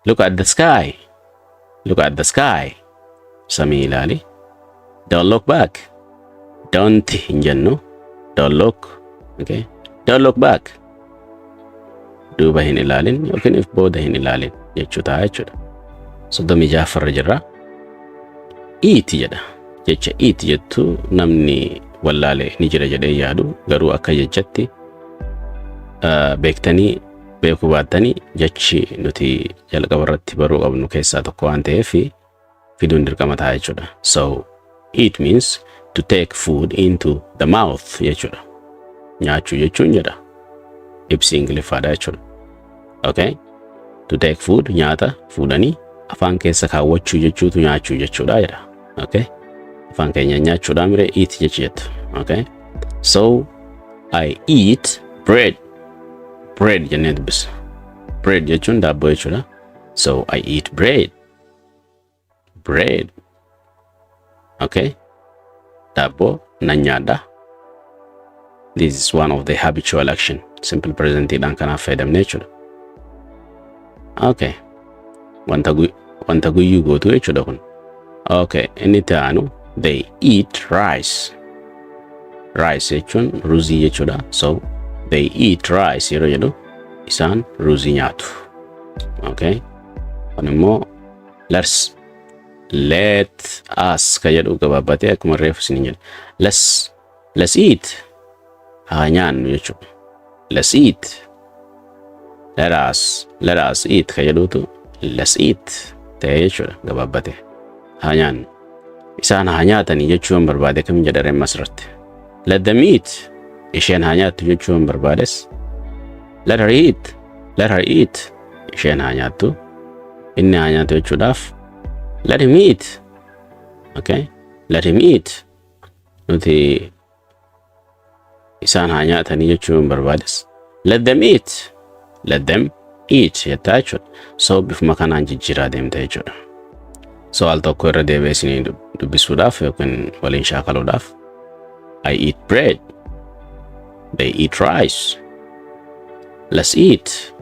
Look at the sky. Look at the sky. Samii ilaali. Don't look back. Don't hin jennu. Don't look. Okay. Don't look back. Duuba hin ilaalin yookiin if booda hin ilaalin jechuu ta'a jechuudha. 36ffarra jirra. Eat jedha. Jecha eat jettu namni wallaale ni jira jedhee yaadu, garuu akka jechatti beektanii beekuu baattanii, jechi nuti jalqaba irratti baruu qabnu keessaa tokko waan ta'eef fiduun dirqama ta'a jechuudha. So eat means to take food into the mouth jechuudha. Nyaachuu jechuun jedha. Ibsi Ingiliffaadha jechuudha. Okay? To take food, nyaata fuudhanii afaan keessa kaawwachuu jechuutu nyaachuu jechuudha jedha. Okay? Afaan keenya nyaachuudha mire eat jechi jettu. Okay? So I eat bread. Bread jennee dubbisa. Bread jechuun daabboo jechuudha. So I eat bread. Bread. Okay? Daabboo nan nyaadha. This is one of the habitual action. Simple present dhaan kanaaf fayyadamne jechuudha. Okay. Wanta guyyuu gootu jechuudha kun. Okay, inni itti aanu they eat rice. Rice jechuun ruuzii jechuudha. So they eat rice yeroo jedhu isaan ruuzii nyaatu. Okay. Kun immoo let us ka jedhu gabaabbatee akkuma reefu isin jedhu. Let's eat, haa nyaannu jechuudha. Let's eat. Let us eat ka jedhutu let's eat ta'ee jechuudha gabaabbatee. Haa nyaannu. Isaan haa nyaatanii jechuu hin barbaade kam jedha reemma asirratti? Let them eat. Isheen haa nyaattu jechuu hin barbaades let her eat. Let her eat. Isheen haa nyaattu. Inni haa nyaatu jechuudhaaf let him eat. Okay? Let him eat. Nuti isaan haa nyaatanii jechuu hin barbaades let them eat. Let them eat jettaa jechuudha. So bifuma kanaan jijjiiraa deemta jechuudha. So al tokko irra deebi'ee isinii dubbisuudhaaf yookiin waliin shaakaluudhaaf: I eat bread. They eat rice. Let's eat.